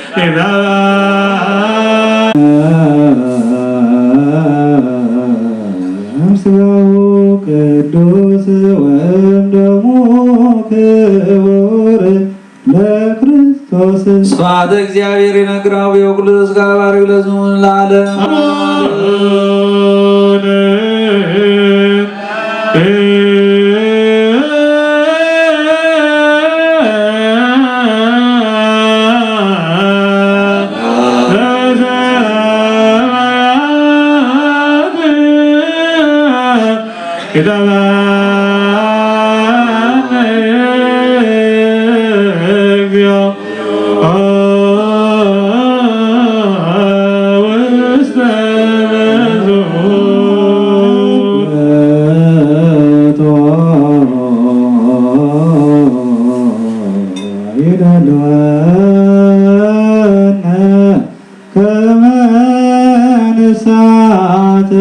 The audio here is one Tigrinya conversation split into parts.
ኪዳን ስጋሁ ቅዱስ ወእም ደሙ ክቡር ለክርስቶስ። ስብሐት እግዚአብሔር ይነግር አብ የኩሉ ስጋ ባሪው ለዝሙን ለዓለም። ይደልወነ ከመ ንሳተፍ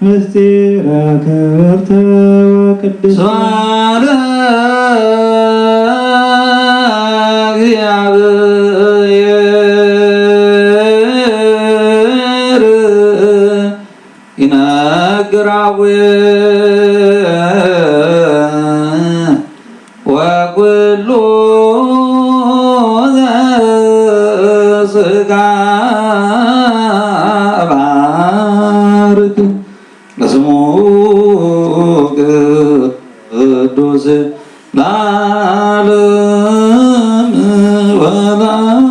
ምስጢረ ክብርተ ወቅድስተ። ስብሐት ለእግዚአብሔር ይነግር አቡየ ወኩሉ ዘስጋ ባርክ ለስሙ ቅዱስ ለዓለም ወለዓለም።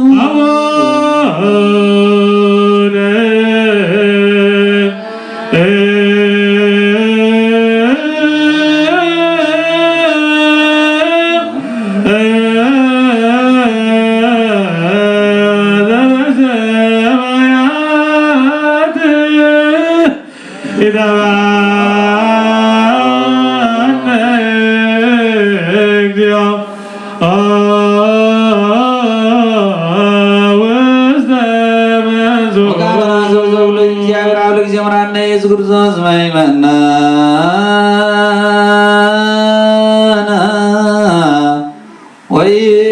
አቡነ ኢየሱስ ክርስቶስ መይመና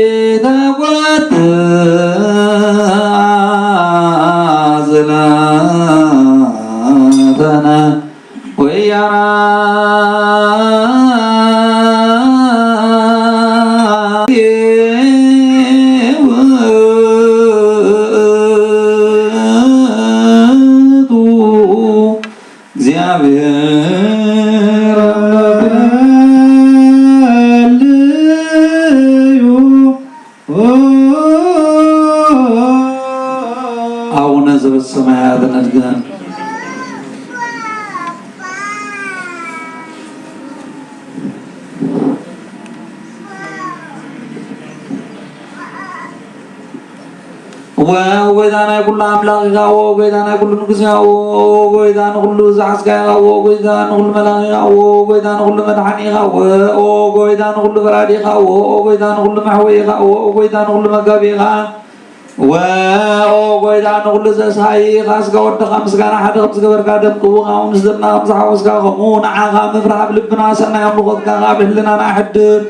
ወይተቆጥ ዝናተና ወያራ እግዚአብሔር አምላክ። አቡነ ዘበሰማያት ንድገም። ወጎይታ ናይ ኩሉ ኣምላኽ ኢኻ፣ ወጎይታ ናይ ኩሉ ንጉስ ኢኻ፣ ወጎይታ ንኩሉ ዝሓዝካ ኢኻ፣ ወጎይታ ንኩሉ መላኽ ኢኻ፣ ወጎይታ ንኩሉ መድሓኒ ኢኻ፣ ወጎይታ ንኩሉ ፈራዲ ኢኻ፣ ወጎይታ ንኩሉ መሕወይ ኢኻ፣ ወጎይታ ንኩሉ መጋቢ ኢኻ። ወኦ ጎይታ ንኹሉ ዘስሃይኻ ስጋ ወድኻ ምስጋና ሓደ ከም ዝገበርካ ደም ቅቡኻ ምስ ደምና ከም ዝሓወስካ ከምኡ ንዓኻ ምፍራሕ ኣብ ልብና ሰናይ ኣምልኾትካ ኣብ ሕልናና ኣሕድር።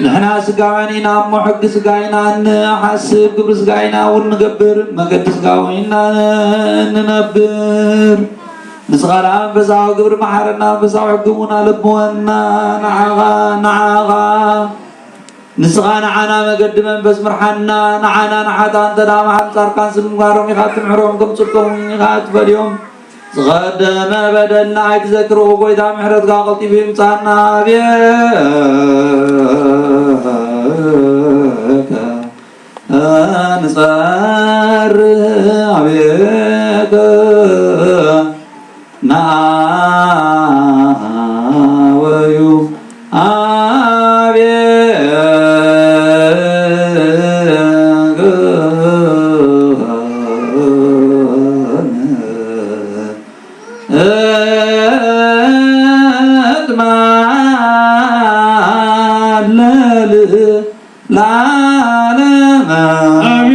ንሕና ስጋውያን ኢና እሞ ሕጊ ስጋ ኢና እንሓስብ፣ ግብሪ ስጋ ኢና እውን ንገብር፣ መገዲ ስጋ እውን ኢና እንነብር። ንስኻ ደኣ መንፈሳዊ ግብሪ መሓረና፣ መንፈሳዊ ሕጊ እውን ኣለብወና። ንዓኻ ንዓኻ ንስኻ ንዓና መገዲ መንፈስ ምርሓና፣ ንዓና ንሓጥኣን ተዳማሓል ጻድቃን ስም ምግባሮም ኢኻ ትምሕሮም፣ ከም ጽድቆም ኢኻ ትፈድዮም። ዝቐደመ በደልና ኣይትዘክር፣ ኦ ጎይታ ምሕረትካ ቀልጢፉ ይምጻና። ኣቤከ ንጸርህ ኣቤከ ናወዩ ኣቤገ እትማለል ለዓለመ ዓለም።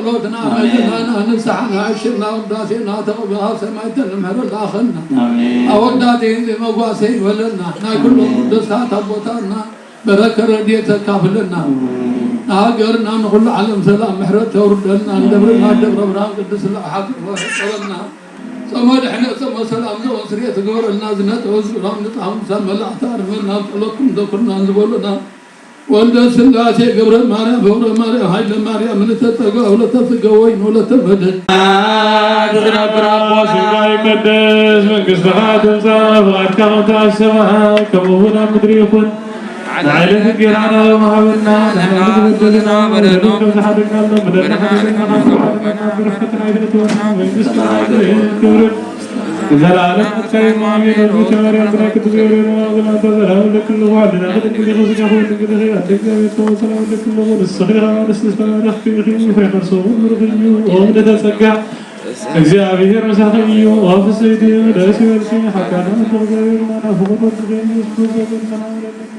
ጸሎትና መድህናና ንስሓና እሽና ውዳሴና ተቕብኣ ሰማይ ተንምህር ላኸና ኣሜን። ኣወዳት ይህን መጓሰ ይበለና ናይ ኩሎም ኣሜን። ቅዱሳት ኣቦታትና በረከ ረድኤት ተካፍለና። ንሃገርና ንኹሉ ዓለም ሰላም ምሕረት ተውርደልና። ንደብርና ደብረ ብርሃን ቅዱስ ለሓት ወረና። ጾመ ድሕነ ጾመ ሰላም ዘወን ስርየት ግበረልና። ዝነጥዑ ዝብሎም ንጣሁም ሰብ መላእክቲ ኣርመና ጸሎትኩም ዘኩርና ዝበሉና ወልደ ስላሴ ገብረ ማርያም ገብረ ማርያም ኃይለ ማርያም ንተጸጋ ወለተ ስጋ ወይን ወለተ መድህን ትነብር ኣቦና። ስምካ ይቀደስ፣ መንግስትኻ ትምጻእ፣ ፍቓድካ ከምቲ ኣብ ሰማይ ከምኡ እውን ኣብ ምድሪ ይኹን። ንዕለት እንጌራና ዮም ሃበና፣ ንሕና ንበደልና በደሎም ከም ዝሓደግናሎም በደልና ሓደገና፣ ካብ ፈተና ኣይተእትወና፣ መንግስቲ ክብርን ንዘለዓለም ኣካይኑ ኣሜን። ወልዱ ተማርያም ብናይ ቅዱስ ገብርኤል ማርያም ሰላም ለክልኹ ዓድና ክድንግል ኢኹ ስጋኹ ድንግል ኢኺ ኣደ እግዚኣብሔር ተወ ሰላም ለክልኹ ንስኺ ኸዓ ንስቲ ዝተባረኽኪ ኢኺ ፍሬ ከርስኹ ብሩኽ እዩ። ኦ ምልዕተ ጸጋ እግዚኣብሔር ምሳኺ እዩ። ኦ ፍስሕቲ ደስ ይበልኪ ሓካና እግዚኣብሔር ማና ፍቑር ወድኺ ኢየሱስ ክርስቶስ ሰላም ለክልኹ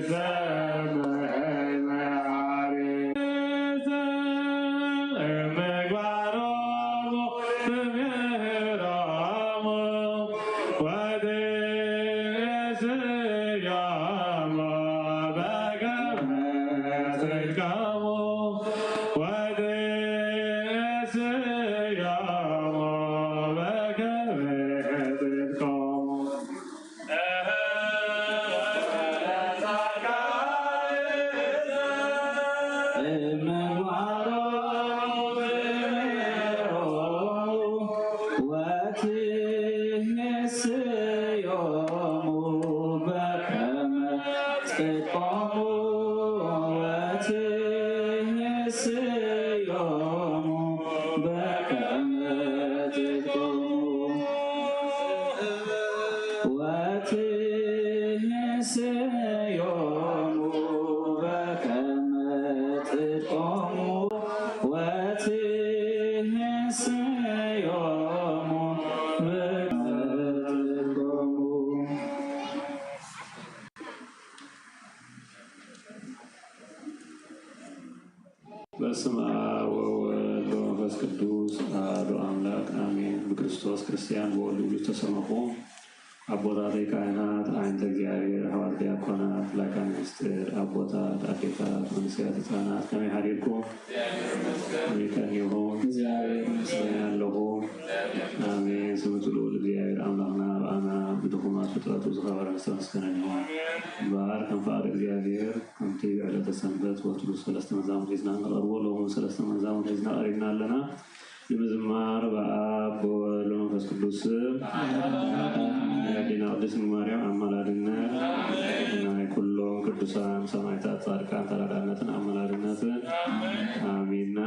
ዘምር መዓሪ ምግባሮሙ ትምህሮሙ ወትእስዮሙ በከመ ጽድቆሙ ወትእስዮሙ በከመ ጽድቆሙ። ወትህስዮሙ በከመ ጽድቆሙ ወትህስዮሙ በከመ ጽድቆሙ ወትህስዮሙ በከመ ጽድቆሙ ወትህስዮሙ በከመ ጽድቆሙ። በስመ አብ ወወልድ ወመንፈስ ቅዱስ አሐዱ አምላክ አሜን። ብክርስቶስ ክርስቲያን ብወልድ ውሉድ ተሰመኹም። አቦታተይ ካህናት፣ አዕይንተ እግዚኣብሔር፣ አሕዋት ዲያቆናት፣ ላይካነ ምስጢር፣ አቦታት፣ አዴታት፣ መንእሰያት፣ ህፃናት፣ ከመይ ሓዲርኩም? ከመይ ቀኒኹም? እግዚኣብሔር ይመስገን። ከመይ ኣለኹም? አሜን። ስምቲ ልዑል እግዚኣብሔር አምላኽና ብኣና ብድኹማት ፍጥረቱ ዝኸበረ ዝተመስገነ ይኹን። እምበኣር ከም ፍቓድ እግዚኣብሔር ከምቲ ብዕለተ ሰንበት ወትሩ ሰለስተ መዛሙር ሒዝና እንቐርቦ፣ ሎሚ እውን ሰለስተ መዛሙር ሒዝና ቀሪብና ኣለና። ንምዝማር ብኣብ ብወልድ ብመንፈስ ቅዱስ ስም ናይ ኣዴና ቅድስት ድንግል ማርያም ኣማላድነት ናይ ኩሎም ቅዱሳን ሰማዕታት ጻድቃን ተራዳእነትን ኣማላድነትን ኣሚንና።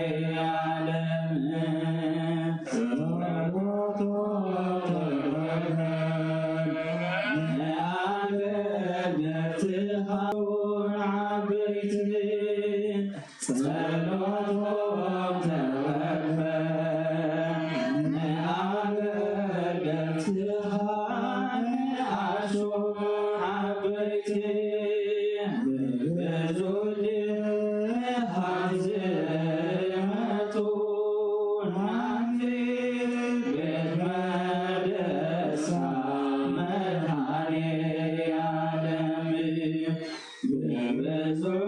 መድኃኔዓለም ጸሎቶ ተወከል ንኣገልግልትኻ ዓበይቲ ጸሎቶም ተወከል ንኣገልግልትኻ ንኣሽቱ ዓበይቲ ብዙሕ ድኻም ዝመጹ ናብቲ ቤት መቅደስካ መድኃኔዓለም ብብዙሕ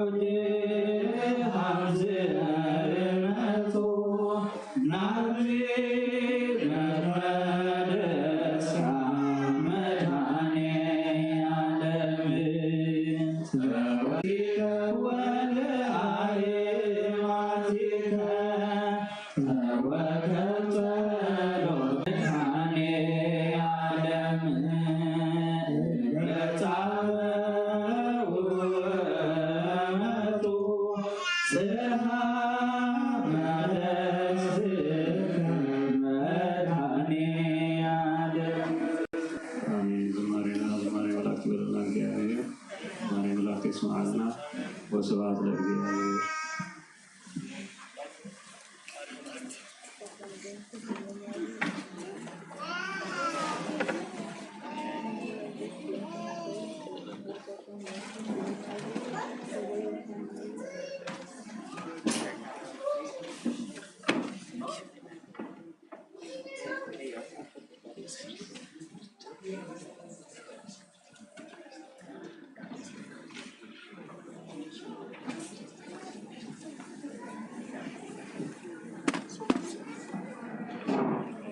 ድኻም ዝመጹ ናብዚ መድረስካ መድኃኔዓለም ተወዲከ ወለአይማቲከ ተወከል ጸሎት መድኃኔዓለም ገጻ ውእቱ ጽንሃ መለስከ መድኃኔዓለም። ኣሜን። ዝማሬና ዝማሬ መላእክት ይበለና እግዚአብሔር። ዝማሬ መላእክት ይስማዓልና። ወስብሐት ለእግዚአብሔር።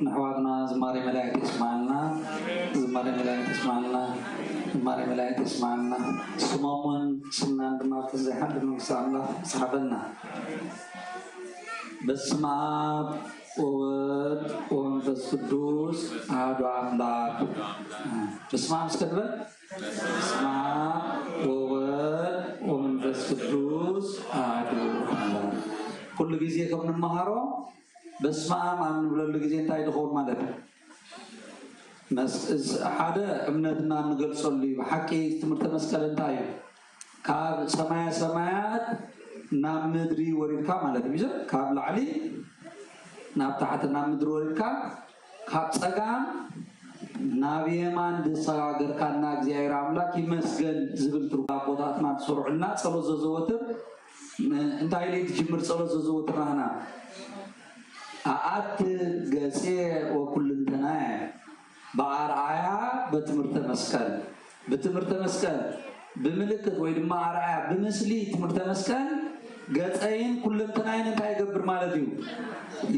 ንኣሕዋትና ዝማሬ መላእክት የስማዓልና። ዝማሬ መላእክት የስማዓልና። ዝማሬ መላእክት የስማዓልና። ስሞምን ስምናን ድማ ኣብቲ ዘይሓልፍ መንግስቲ ኣምላኽ ይጽሓፈልና። በስመ አብ ወወልድ ወመንፈስ ቅዱስ አሐዱ አምላክ። በስመ አብ እስከ ንበል። በስመ አብ ወወልድ ወመንፈስ ቅዱስ አሐዱ አምላክ። ኩሉ ግዜ ከም ንመሃሮ በስመ አብ ኣብ ንብለሉ ግዜ እንታይ ድኸውን ማለት እዩ? መስ-፣ ሓደ እምነትና እንገልጸሉ እዩ። ብሓቂ ትምህርተ መስቀል እንታይ እዩ? ካብ ሰማየ ሰማያት ናብ ምድሪ ወሪድካ ማለት እዩ። ካብ ላዕሊ ናብ ታሕቲ ናብ ምድሪ ወሪድካ ካብ ጸጋም ናብ የማን ዝሰጋገርካና እግዚኣብሔር ኣምላክ ይመስገን ዝብል ትርጉም ኣቦታትና ዝሰርዑልና ጸሎት ዘዘወትር ን-፣ እንታይ ኢሉ ትጅምር ጸሎት ዘዘወትር ናህና? ኣኣት ገጼ ወኩልንተናየ በአርአያ በትምህርተ መስቀል፣ ብትምህርተ መስቀል ብምልክት ወይ ድማ ኣርኣያ ብምስሊ ትምህርተ መስቀል ገጸይን ኩለንተናይን እንታይ ይገብር ማለት እዩ?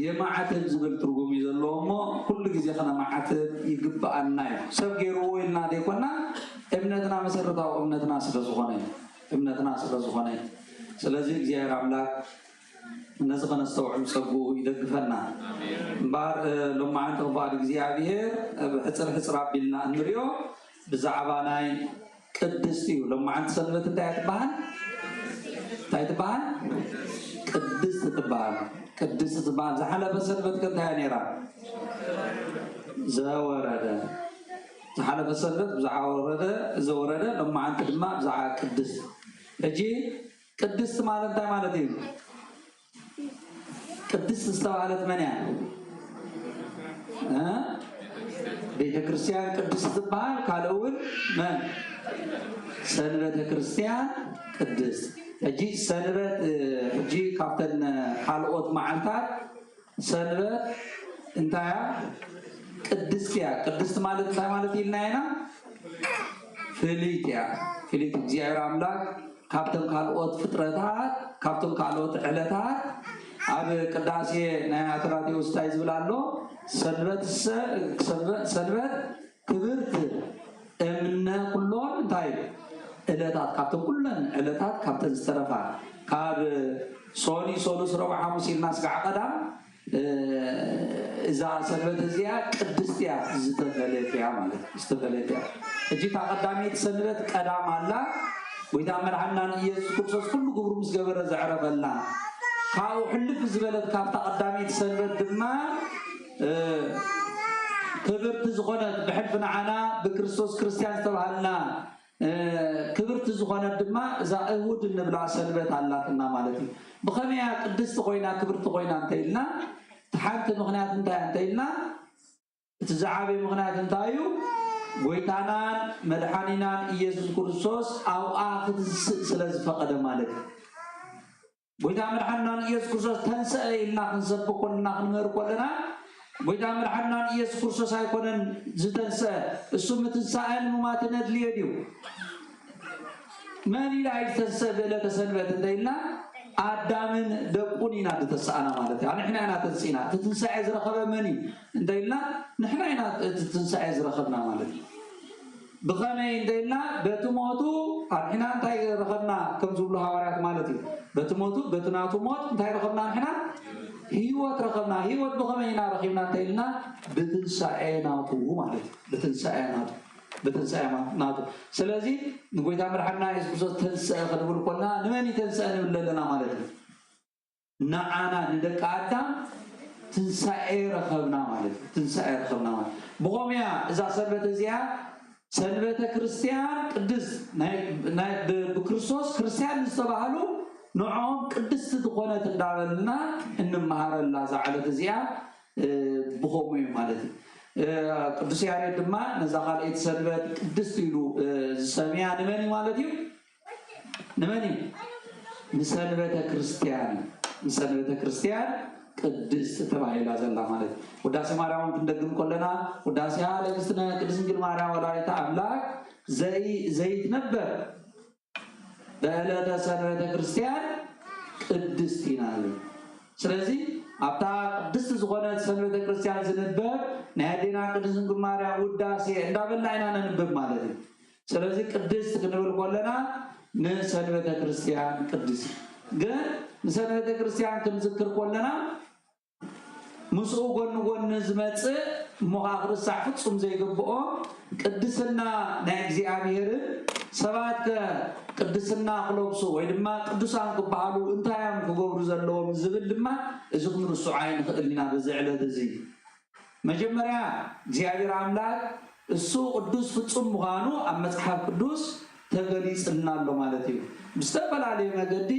የመዓትብ ዝብል ትርጉም እዩ ዘለዎ እሞ ኩሉ ግዜ ከነመዓትብ ይግብኣና እዩ። ሰብ ገይርዎ ኢልና ዘይኮና እምነትና መሰረታዊ እምነትና ስለ ዝኾነ እዩ። እምነትና ስለ ዝኾነ እዩ። ስለዚ እግዚኣብሔር ኣምላክ ነዚ ከነስተውዕል ጸግኡ ይደግፈና። እምበኣር፣ እ፣ ሎማዓንቲ ክፍኣል እግዚኣብሔር፣ እ፣ ሕጽር ሕጽር ኣቢልና እንሪኦ ብዛዕባ ናይ ቅድስቲ እዩ። ሎማዓንቲ ሰንበት እንታይ እያ ትበሃል? እንታይ ትበሃል? ቅድስቲ ትበሃል። ቅድስቲ ትበሃል። ዝሓለፈ ሰንበት ከ እንታይ እያ ነይራ? ዘወረደ። ዝሓለፈ ሰንበት ብዛዕባ ወረደ፣ ዘወረደ፣ ሎማዓንቲ ድማ ብዛዕባ ቅድስቲ። ሕጂ ቅድስቲ ማለት እንታይ ማለት እዩ? ቅድስቲ ዝተባህለት መን እያ? እ? ቤተ ክርስቲያን ቅድስቲ ትበሃል። ካልእ እውን መን? ሰንበተ ክርስቲያን ቅድስት። ሕጂ ሰንበት፣ እ፣ ሕጂ ካብተን ካልኦት መዓልታት ሰንበት እንታይ እያ? ቅድስቲ እያ። ቅድስቲ ማለት እንታይ ማለት ኢልና ኢና? ፍልይቲ እያ። ፍልይቲ እግዚኣብሔር ኣምላክ ካብቶም ካልኦት ፍጥረታት፣ ካብቶም ካልኦት ዕለታት ኣብ ቅዳሴ ናይ ኣትናቴዎስ እንታይ ዝብል ኣሎ? ሰንበትሰ-፣ ሰንበ-፣ ሰንበት ክብርት እምነ ኩሎን እንታይ ዕለታት፣ ካብተን ኩለን ዕለታት ካብተን ዝተረፋ፣ ካብ ሶኒ፣ ሶሉስ፣ ረቡዕ፣ ሓሙስ ኢልና ስጋዕ ቀዳም እዛ ሰንበት እዚኣ ቅድስቲ እያ፣ ዝተፈለየት እያ ማለት እዩ። ዝተፈለየት እያ። ሕጂ እታ ቀዳመይቲ ሰንበት ቀዳም ኣላ። ጎይታ መድሓና ኢየሱስ ክርስቶስ ኩሉ ግብሩ ምስ ገበረ ዘዕረፈላ፣ ካብኡ ሕልፍ ዝበለት ካብታ ቀዳመይቲ ሰንበት ድማ ክብርቲ ዝኾነት ብሕልፊ ንዓና ብክርስቶስ ክርስትያን ዝተባሃልና ክብርቲ ዝኾነት ድማ እዛ እሁድ እንብላ ሰንበት ኣላትና ማለት እዩ። ብኸመያ ቅድስቲ ኮይና ክብርቲ ኮይና እንተኢልና፣ እቲ ሓንቲ ምኽንያት እንታይ እንተኢልና፣ እቲ ዝዓበየ ምኽንያት እንታይ እዩ? ጎይታናን መድሓኒናን ኢየሱስ ክርስቶስ ኣብኣ ክትንስእ ስለ ዝፈቐደ ማለት እዩ። ጎይታ መድሓንና ንኢየሱስ ክርስቶስ ተንሰአ ኢልና ክንሰብክ ኮንና ክንምህር ኮለና፣ ጎይታ መድሓንና ንኢየሱስ ክርስቶስ ኣይኮነን ዝተንሰአ፣ እሱ ምትንሳእን ምማትን ኣድልዮ ድዩ? መን ኢላ እዩ ዝተንሰአ ብዕለተ ሰንበት እንተ ኢልና፣ ኣዳምን ደቁን ኢና ዝተሳእና ማለት እዩ። ንሕና ኢና ተንሲእና። እቲ ትንሳኤ ዝረኸበ መን እዩ እንተ ኢልና፣ ንሕና ኢና እቲ ትንሳኤ ዝረኸብና ማለት እዩ። ብኸመይ እንተ ኢልና፣ በቲ ሞቱ ኣንሕና እንታይ ረኸብና? ከም ዝብሉ ሃዋርያት ማለት እዩ። በቲ ሞቱ፣ በቲ ናቱ ሞት እንታይ ረኸብና ኣንሕና? ህይወት ረኸብና። ህይወት ብኸመይ ኢና ረኺብና እንተ ኢልና፣ ብትንሳኤ ናቱ ማለት እዩ። ብትንሳኤ ናቱ፣ ብትንሳኤ ናቱ። ስለዚ ንጎይታ መድሓንና የሱስ ክርስቶስ ተንስአ ክንብል ኮልና፣ ንመን እዩ ተንስአ ንብል ዘለና ማለት እዩ? ንዓና ንደቂ ኣዳም ትንሳኤ ረኸብና ማለት እዩ። ትንሳኤ ረኸብና ማለት ብኸምያ እዛ ሰንበት እዚኣ ሰንበተ ክርስትያን ቅድስት ናይ ብክርስቶስ ክርስትያን ዝተባህሉ ንዕኦም ቅድስቲ ዝኾነት እንዳበልና እንመሃረላ እዛ ዕለት እዚኣ ብኸምኡ እዩ ማለት እዩ። ቅዱስ ያሬድ ድማ ነዛ ካልኣይቲ ሰንበት ቅድስቲ ኢሉ ዝሰምያ ንመን እዩ ማለት እዩ? ንመን እዩ? ንሰንበተ ክርስትያን። ንሰንበተ ክርስትያን ቅድስት ተባሂላ ዘላ ማለት እዩ። ውዳሴ ማርያም እውን ክንደግም ከለና ውዳሴሃ ለእግዝእትነ ቅድስት ድንግል ማርያም ወላዲተ ኣምላክ ዘይትነበብ በዕለተ ሰንበተ ክርስትያን ቅድስት ኢና ንብል። ስለዚ ኣብታ ቅድስቲ ዝኾነት ሰንበተ ክርስትያን ዝንበብ ናይ ኣዴና ቅድስት ድንግል ማርያም ውዳሴ እንዳበልና ኢና ነንብብ ማለት እዩ። ስለዚ ቅድስት ክንብል ከለና ንሰንበተ ክርስትያን ቅድስት፣ ግን ንሰንበተ ክርስትያን ክንዝክር ከለና ምስኡ ጎኒ ጎኒ ዝመጽእ እሞ ከዓ ክርሳዕ ፍጹም ዘይግብኦ ቅድስና ናይ እግዚኣብሔርን ሰባት ከ ቅድስና ክለብሱ ወይ ድማ ቅዱሳን ክበሃሉ እንታይ እዮም ክገብሩ ዘለዎም ዝብል ድማ እዚ ክንርስዖ ኣይንኽእል ኢና በዚ ዕለት እዚ። መጀመርያ እግዚኣብሔር ኣምላክ እሱ ቅዱስ ፍጹም ምዃኑ ኣብ መጽሓፍ ቅዱስ ተገሊጽልና ኣሎ ማለት እዩ። ብዝተፈላለየ መገዲ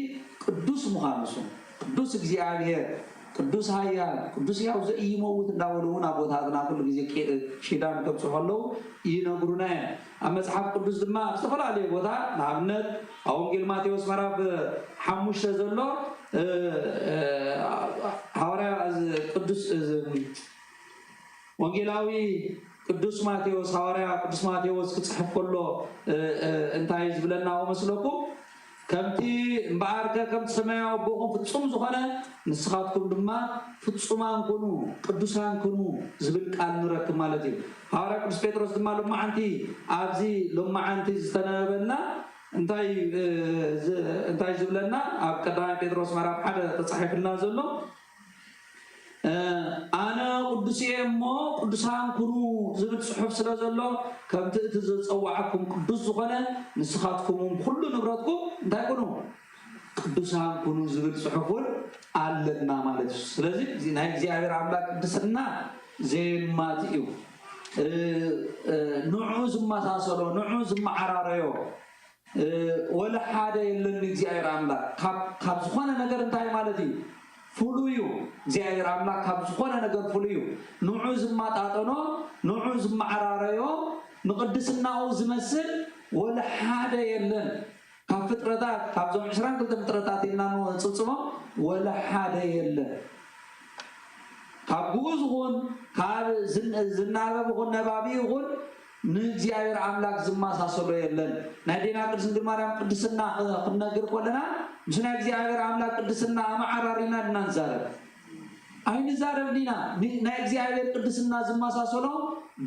ቅዱስ ምዃኑ እሱ ቅዱስ እግዚኣብሔር ቅዱስ ሃያል ቅዱስ ያው ዘኢይመውት እንዳበሉ እውን ኣቦታትና ኩሉ ግዜ ኪዳን ከብጽሑ ከለዉ ይነግሩና እዮም። ኣብ መጽሓፍ ቅዱስ ድማ ኣብ ዝተፈላለየ ቦታ ንኣብነት ኣብ ወንጌል ማቴዎስ ምዕራፍ ሓሙሽተ ዘሎ ሃዋርያ ቅዱስ ወንጌላዊ ቅዱስ ማቴዎስ ሃዋርያ ቅዱስ ማቴዎስ ክጽሕፍ ከሎ እንታይ ዝብለና መስለኩም? ከምቲ እምበኣርከ ከምቲ ሰማያዊ ኣቦኹም ፍጹም ዝኾነ ንስኻትኩም ድማ ፍጹማን ኩኑ ቅዱሳን ኩኑ ዝብል ቃል ንረክብ ማለት እዩ። ሃዋርያ ቅዱስ ጴጥሮስ ድማ ሎማዓንቲ ኣብዚ ሎማዓንቲ ዝተነበበልና እንታይ እንታይ ዝብለና ኣብ ቀዳማይ ጴጥሮስ ምዕራፍ ሓደ ተጻሒፍልና ዘሎ ኣነ ቅዱስ እየ እሞ ቅዱሳን ኩኑ ዝብል ጽሑፍ ስለ ዘሎ ከምቲ እቲ ዘጸዋዓኩም ቅዱስ ዝኾነ ንስኻትኩም እውን ብኩሉ ንብረትኩም እንታይ ኩኑ ቅዱሳን ኩኑ ዝብል ጽሑፍ እውን ኣለና ማለት እዩ። ስለዚ ናይ እግዚኣብሔር ኣምላክ ቅድስና ዘየማት እዩ። ንዑ ዝመሳሰሎ ንዑ ዝመዓራረዮ ወላ ሓደ የለን። እግዚኣብሔር ኣምላክ ካብ ዝኾነ ነገር እንታይ ማለት እዩ? ፍሉይ እዩ። እግዚኣብሔር ኣምላክ ካብ ዝኾነ ነገር ፍሉይ እዩ። ንዑ ዝመጣጠኖ ንዑ ዝመዓራረዮ ንቅድስናኡ ዝመስል ወላ ሓደ የለን። ካብ ፍጥረታት ካብዞም ዕስራን ክልተ ፍጥረታት ኢልና ንፅብፅቦም ወላ ሓደ የለን። ካብ ግኡዝ ይኹን ካብ ዝናበብ ይኹን ነባቢ ይኹን ንእግዚኣብሔር ኣምላክ ዝመሳሰሎ የለን። ናይ ኣዴና ቅድስት ድንግል ማርያም ቅድስና ክንነግር ከለና ምስ ናይ እግዚኣብሔር ኣምላክ ቅድስና ኣመዓራሪና ኢና ንዛረብ። ኣይንዛረብ ዲና? ናይ እግዚኣብሔር ቅድስና ዝመሳሰሎ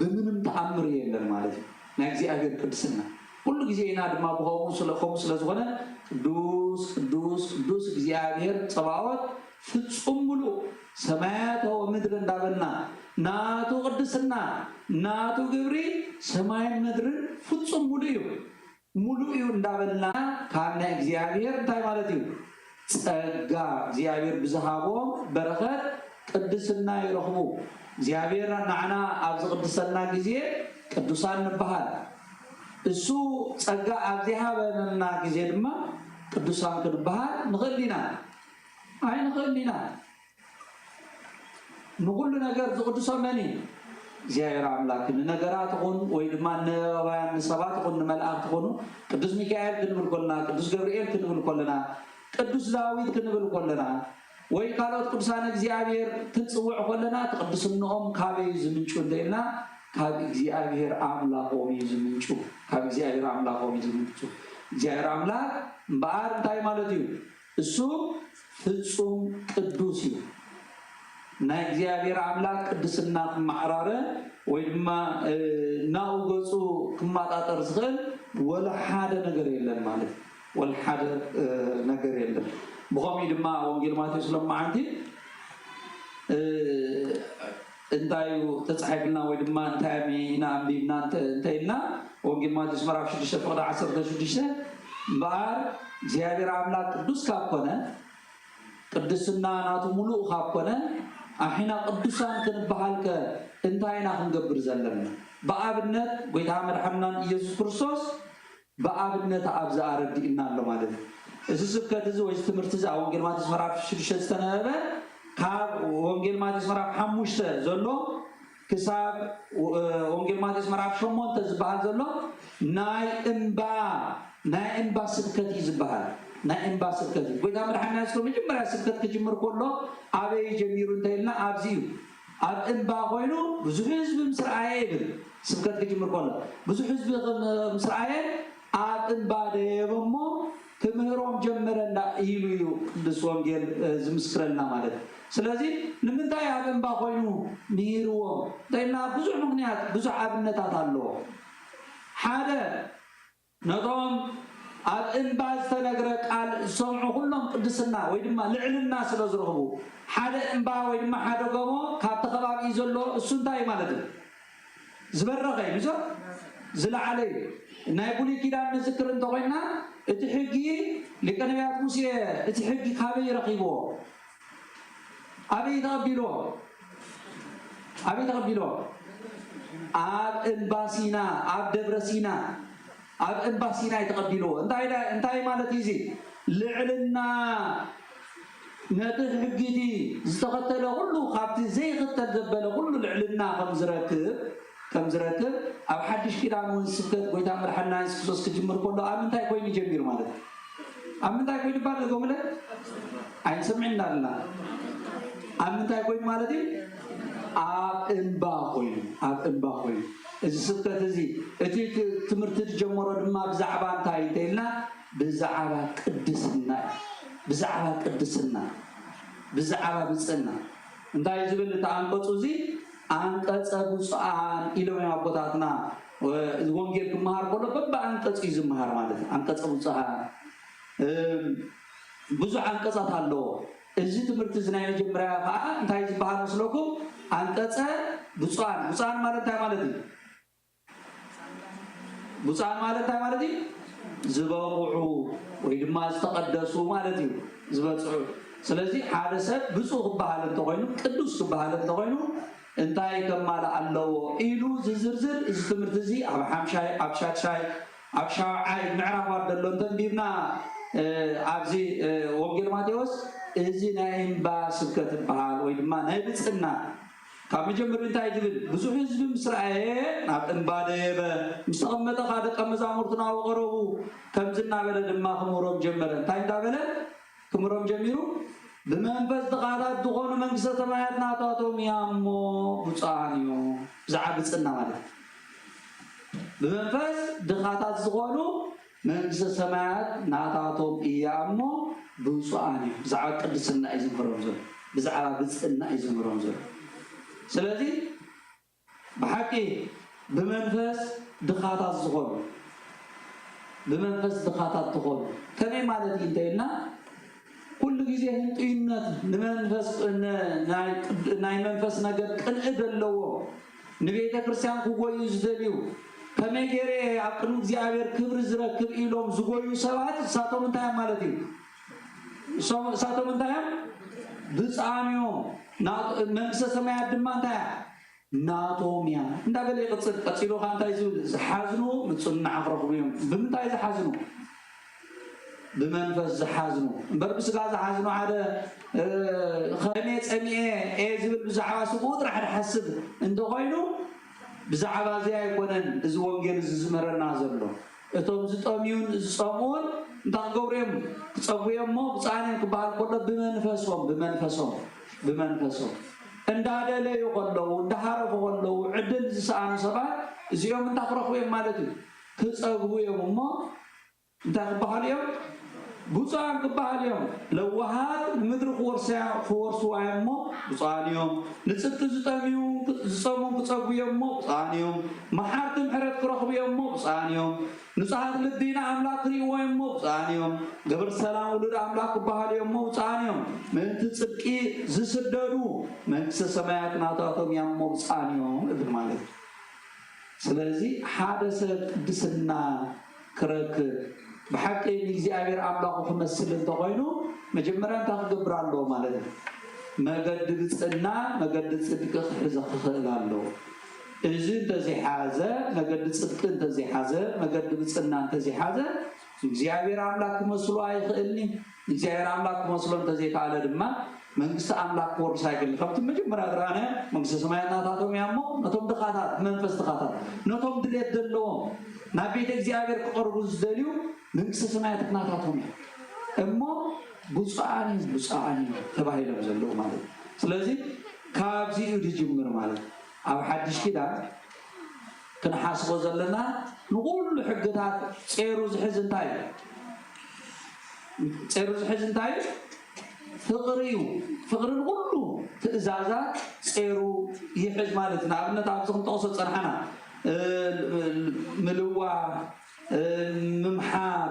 ብምንም ተኣምር የለን ማለት እዩ። ናይ እግዚኣብሔር ቅድስና ኩሉ ግዜ ኢና ድማ ብኸምኡ ስለ ዝኾነ ቅዱስ ቅዱስ ቅዱስ እግዚኣብሔር ጸባኦት ፍጹም ምሉእ ሰማያት ወምድሪ እንዳበልና ናቱ ቅድስና ናቱ ግብሪ ሰማይን ምድርን ፍጹም ምሉእ እዩ። ምሉእ እዩ እንዳበልና ካብ ናይ እግዚኣብሔር እንታይ ማለት እዩ? ጸጋ እግዚኣብሔር ብዝሃቦም በረኸት ቅድስና ይረኽቡ። እግዚኣብሔር ንዓና ኣብ ዝቕድሰና ግዜ ቅዱሳን ንበሃል። እሱ ጸጋ ኣብ ዘይሃበና ግዜ ድማ ቅዱሳን ክንበሃል ንኽእል ኢና? ኣይንኽእልን ኢና። ንኹሉ ነገር ዝቕድሶ መን እዩ? እግዚኣብሔር ኣምላክ። ንነገራት ይኹን ወይ ድማ ንነባውያን ንሰባት ይኹን ንመላእክት ይኹኑ ቅዱስ ሚካኤል ክንብል ከለና፣ ቅዱስ ገብርኤል ክንብል ከለና፣ ቅዱስ ዳዊት ክንብል ከለና ወይ ካልኦት ቅዱሳን እግዚኣብሔር ክንጽውዕ ከለና እቲ ቅድስንኦም ካበይ እዩ ዝምንጩ እንተኢልና ካብ እግዚኣብሔር ኣምላኾም እዩ ዝምንጩ። ካብ እግዚኣብሔር ኣምላኾም እዩ ዝምንጩ። እግዚኣብሔር ኣምላክ እምበኣር እንታይ ማለት እዩ? እሱ ፍጹም ቅዱስ እዩ። ናይ እግዚኣብሔር ኣምላክ ቅድስና ክመዓራረ ወይ ድማ ናኡ ገጹ ክመጣጠር ዝኽእል ወላ ሓደ ነገር የለን ማለት እዩ። ወላ ሓደ ነገር የለን። ብኸምኡ ድማ ወንጌል ማቴዎስ ሎማዓንቲ እንታይ እዩ ተጻሒፍልና ወይ ድማ እንታይ ኢና ኣንቢብና እንተ- እንተ ኢልና ወንጌል ማቴዎስ ምዕራፍ ሽዱሽተ ፍቕዲ ዓሰርተ ሽዱሽተ እምበኣር እግዚኣብሔር ኣምላክ ቅዱስ ካብ ኮነ ቅድስና ናቱ ምሉእ ካብ ኮነ ኣሒና ቅዱሳን ክንበሃልከ እንታይ ኢና ክንገብር ዘለና? ብኣብነት ጎይታ መድሓንናን ኢየሱስ ክርስቶስ ብኣብነት ኣብዚ ኣረዲእና ኣሎ ማለት እዩ። እዚ ስብከት እዚ ወይ እዚ ትምህርቲ እዚ ኣብ ወንጌል ማቴዎስ ምዕራፍ ሽዱሽተ ዝተነበበ ካብ ወንጌል ማቴዎስ ምዕራፍ ሓሙሽተ ዘሎ ክሳብ ወንጌል ማቴዎስ ምዕራፍ ሸሞንተ ዝበሃል ዘሎ ናይ እምባ ናይ እምባ ስብከት እዩ ዝበሃል። ናይ እምባ ስብከት እዩ። ጎይታ መድሓኒና ስለ መጀመርያ ስብከት ክጅምር ከሎ ኣበይ ጀሚሩ እንተኢልና ኣብዚ እዩ። ኣብ እምባ ኮይኑ ብዙሕ ህዝቢ ምስ ረኣየ ይብል ስብከት ክጅምር ከሎ ብዙሕ ህዝቢ ምስ ረኣየ ኣብ እምባ ደየበ እሞ ክምህሮም ጀመረ እንዳ ኢሉ እዩ ቅዱስ ወንጌል ዝምስክረልና ማለት እዩ። ስለዚ ንምንታይ ኣብ እምባ ኮይኑ ምሂርዎም እንተኢልና ብዙሕ ምክንያት ብዙሕ ኣብነታት ኣለዎ። ሓደ ነቶም ኣብ እምባ ዝተነግረ ቃል ዝሰምዑ ኩሎም ቅድስና ወይ ድማ ልዕልና ስለ ዝረኽቡ ሓደ እምባ ወይ ድማ ሓደ ጎቦ ካብቲ ከባቢኡ ዘሎ እሱ እንታይ ማለት እዩ ዝበረኸ እዩ ብዙ ዝለዓለ እዩ። ናይ ብሉይ ኪዳን ንዝክር እንተኾይና እቲ ሕጊ ሊቀ ነቢያት ሙሴ እቲ ሕጊ ካበይ ረኺብዎ? ኣበይ ተቐቢልዎ? ኣበይ ተቐቢልዎ? ኣብ እምባ ሲና ኣብ ደብረ ሲና ኣብ እምባ ሲናይ ተቐቢልዎ። እንታይ እንታይ ማለት እዩ እዚ? ልዕልና ነቲ ሕጊቲ ዝተኸተለ ኩሉ ካብቲ ዘይኽተል ዘበለ ኩሉ ልዕልና ከም ዝረክብ ከም ዝረክብ ኣብ ሓድሽ ኪዳን እውን ስብከት ጎይታ መድሓና የሱስ ክርስቶስ ክጅምር ከሎ ኣብ ምንታይ ኮይኑ ጀሚሩ ማለት እዩ? ኣብ ምንታይ ኮይኑ ባል ገሙለ ኣይንሰምዕና ኣለና። ኣብ ምንታይ ኮይኑ ማለት እዩ? ኣብ እምባ ኮይኑ ኣብ እምባ ኮይኑ እዚ ስብከት እዚ እቲ ትምህርቲ ዝጀመሮ ድማ ብዛዕባ እንታይ እንተኢልና ብዛዕባ ቅድስና እዩ። ብዛዕባ ቅድስና ብዛዕባ ብፅዕና እንታይ ዝብል እቲ ኣንቀፁ እዚ ኣንቀፀ ብፁዓን ኢሎም እዮም ኣቦታትና። እዚ ወንጌል ክመሃር ከሎ በብኣንቀፅ እዩ ዝመሃር ማለት እዩ። ኣንቀፀ ብፁዓን ብዙሕ ኣንቀፃት ኣለዎ። እዚ ትምህርቲ እዚ ናይ መጀመርያ ከዓ እንታይ ዝበሃል መስለኩም? ኣንቀፀ ብፁዓን። ብፁዓን ማለት እንታይ ማለት እዩ? ብፁዓን ማለት እንታይ ማለት እዩ? ዝበቕዑ ወይ ድማ ዝተቐደሱ ማለት እዩ። ዝበፅዑ። ስለዚ ሓደ ሰብ ብፁዕ ክበሃል እንተኾይኑ ቅዱስ ክበሃል እንተኾይኑ እንታይ ከማልእ ኣለዎ ኢሉ ዝዝርዝር እዚ ትምህርቲ እዚ ኣብ ሓምሻይ ኣብ ሻድሻይ ኣብ ሻውዓይ ምዕራፋት ዘሎ እንተንቢብና ኣብዚ ወንጌል ማቴዎስ እዚ ናይ እምባ ስብከት ይበሃል ወይ ድማ ናይ ብፅና ካብ መጀመሪ እንታይ ትብል ብዙሕ ህዝቢ ምስ ረኣየ ናብ እምባ ደየበ ምስ ተቐመጠ ከዓ ደቀ መዛሙርቱ ናብኡ ቀረቡ ከምዚ እናበለ ድማ ክምህሮም ጀመረ እንታይ እንዳበለ ክምህሮም ጀሚሩ ብመንፈስ ድኻታት ዝኾኑ መንግስተ ሰማያት ናታቶም እያ እሞ ብፁዓን እዮም ብዛዕባ ብፅና ማለት እዩ ብመንፈስ ድኻታት ዝኾኑ መንግስተ ሰማያት ናታቶም እያ እሞ ብፁዓን እዮም። ብዛዕባ ቅድስና እዩ ዝምህሮም ዘሎ፣ ብዛዕባ ብፅዕና እዩ ዝምህሮም ዘሎ። ስለዚ ብሓቂ ብመንፈስ ድኻታት ዝኾኑ ብመንፈስ ድኻታት ዝኾኑ ከመይ ማለት እዩ እንተኢልና ኩሉ ግዜ ህንጡይነት ንመንፈስ ን- ናይ ቅድ- ናይ መንፈስ ነገር ቅንኢ ዘለዎ ንቤተ ክርስቲያን ክጎዩ ዝደልዩ ከመይ ገይረ ኣብ ቅድሚ እግዚኣብሔር ክብሪ ዝረክብ ኢሎም ዝጎዩ ሰባት እሳቶም እንታይ እዮም ማለት እዩ? እሶም- እሳቶም እንታይ እዮም? ብፃንዮም መንግስተ ሰማያት ድማ እንታይ እያ? ናቶም እያ እንዳበለ ይቕፅል። ቀፂሉ ካ እንታይ ዝብል ዝሓዝኑ ምፅናዕ ክረኽቡ እዮም። ብምንታይ ዝሓዝኑ? ብመንፈስ ዝሓዝኑ እምበር ብስጋ ዝሓዝኑ ሓደ ከመይ ፀሚኤ እየ ዝብል ብዛዕባ ስግኡ ጥራሕ ዝሓስብ እንተኮይኑ ብዛዕባ እዚ ኣይኮነን እዚ ወንጌል እዚ ዝምህረና ዘሎ። እቶም ዝጠምዩን ዝፀምኡን እንታይ ክገብሩ እዮም? ክፀጉ እዮም እሞ ብፃን እዮም ክበሃል ከሎ ብመንፈሶም ብመንፈሶም ብመንፈሶም እንዳደለዩ ከለዉ እንዳሃረፉ ከለዉ ዕድል ዝሰኣኑ ሰባት እዚኦም እንታይ ክረኽቡ እዮም ማለት እዩ? ክፀግቡ እዮም እሞ እንታይ ክበሃሉ እዮም? ብፁዓን ክበሃሉ እዮም። ለዋሃት ንምድሪ ክወርስዋ እዮም እሞ ብፁዓን እዮም። ንፅድቂ ዝጠምዩ ዝፀሙ ክፀጉ እዮም እሞ ብፁዓን እዮም። መሓርቲ ምሕረት ክረኽቡ እዮም እሞ ብፁዓን እዮም። ንፁሃት ልቢ ንኣምላኽ ክርእይዎ እዮም እሞ ብፁዓን እዮም። ገበርቲ ሰላም ውሉድ ኣምላኽ ክበሃሉ እዮም እሞ ብፁዓን እዮም። ምእንቲ ፅድቂ ዝስደዱ መንግስተ ሰማያት ናታቶም እዮም እሞ ብፁዓን እዮም እብል ማለት እዩ። ስለዚ ሓደ ሰብ ቅድስና ክረክብ ብሓቂ ንእግዚኣብሔር ኣምላኹ ክመስል እንተኾይኑ መጀመርያ እንታይ ክገብር ኣለዎ ማለት እዩ? መገዲ ብፅዕና መገዲ ፅድቂ ክሕዘ ክኽእል ኣለዎ። እዚ እንተዘይሓዘ መገዲ ፅድቂ እንተዘይሓዘ መገዲ ብፅዕና እንተዘይሓዘ እግዚኣብሔር ኣምላክ ክመስሎ ኣይኽእልኒ። እግዚኣብሔር ኣምላክ ክመስሎ እንተዘይከኣለ ድማ መንግስቲ ኣምላክ ክወርስ ኣይክእልን። ካብቲ መጀመርያ ዝረኣናዮ መንግስተ ሰማያት ናታቶም እያ እሞ ነቶም ድኻታት መንፈስ ድኻታት ነቶም ድሌት ዘለዎም ናብ ቤተ እግዚኣብሔር ክቐርቡ ዝደልዩ መንግስተ ሰማያት ናታቶም እያ እሞ ብፁዓን እዩ ብፁዓን እዩ ተባሂሎም ዘለዉ ማለት እዩ። ስለዚ ካብዚኡ ዝጅምር ማለት ኣብ ሓድሽ ኪዳን ክንሓስቦ ዘለና ንኩሉ ሕግታት ጼሩ ዝሕዝ እንታይ እዩ? ጼሩ ዝሕዝ እንታይ እዩ? ፍቕሪ እዩ። ፍቕሪ ንኩሉ ትእዛዛት ጼሩ ይሕዝ ማለት እዩ። ንኣብነት ኣብዚ ክንጠቕሶ ጸንሓና ምልዋ፣ ምምሓር፣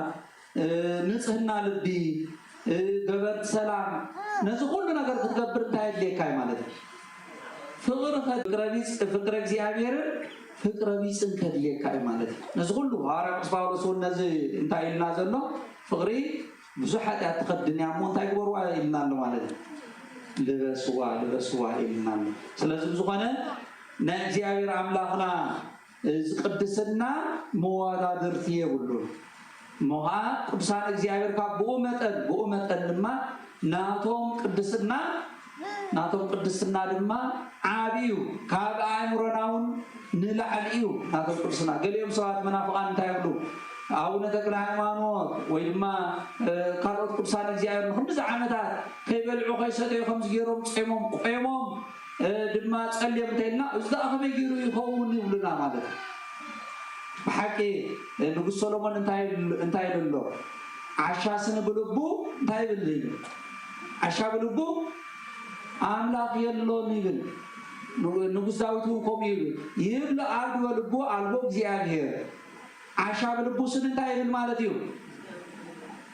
ንጽህና ልቢ፣ ገበርቲ ሰላም፣ ነዚ ኩሉ ነገር ክትገብር እንታይ የድልየካ እዩ ማለት እዩ? ፍቕሪ ከ- ፍቅረ ቢጽ- ፍቅረ እግዚኣብሔርን ፍቅረ ቢጽን ከድልየካ እዩ ማለት እዩ። ነዚ ኩሉ ሃዋርያ ቅዱስ ጳውሎስ እውን ነዚ እንታይ ኢልና ዘሎ? ፍቕሪ ብዙሕ ሓጢኣት ትኸድን እያ እሞ እንታይ ግበርዋ ኢልና ኣሎ ማለት እዩ። ልበስዋ ልበስዋ ኢልና ኣሎ። ስለዚ ብዝኾነ ናይ እግዚኣብሔር ኣምላኽና እዚ ቅድስና መወዳድርቲ የብሉን። እሞ ኸዓ ቅዱሳን እግዚኣብሔር ካብ ብኡ መጠን ብኡ መጠን ድማ ናቶም ቅድስና ናቶም ቅድስና ድማ ዓቢ እዩ። ካብ ኣእምሮና እውን ንላዕሊ እዩ ናቶም ቅድስና። ገሊኦም ሰባት መናፍቓን እንታይ ይብሉ? ኣቡነ ተክለ ሃይማኖት ወይ ድማ ካልኦት ቅዱሳን እግዚኣብሔር ንክንድዚ ዓመታት ከይበልዑ ከይሰተዩ ከምዚ ገይሮም ጾሞም ቆይሞም ድማ ጸልዮም እንተኢልና እዚ ደኣ ከመይ ገይሩ ይኸውን ይብሉና ማለት እዩ። ብሓቂ ንጉስ ሰሎሞን እንታይ እንታይ ኢሉ ኣሎ? ዓሻ ስኒ ብልቡ እንታይ ይብል እዩ? ዓሻ ብልቡ ኣምላኽ የሎን ይብል። ንጉስ ዳዊት እውን ከምኡ ይብል። ይብል ኣብ በልቡ ኣልቦ እግዚኣብሔር። ዓሻ ብልቡ ስኒ እንታይ ይብል ማለት እዩ?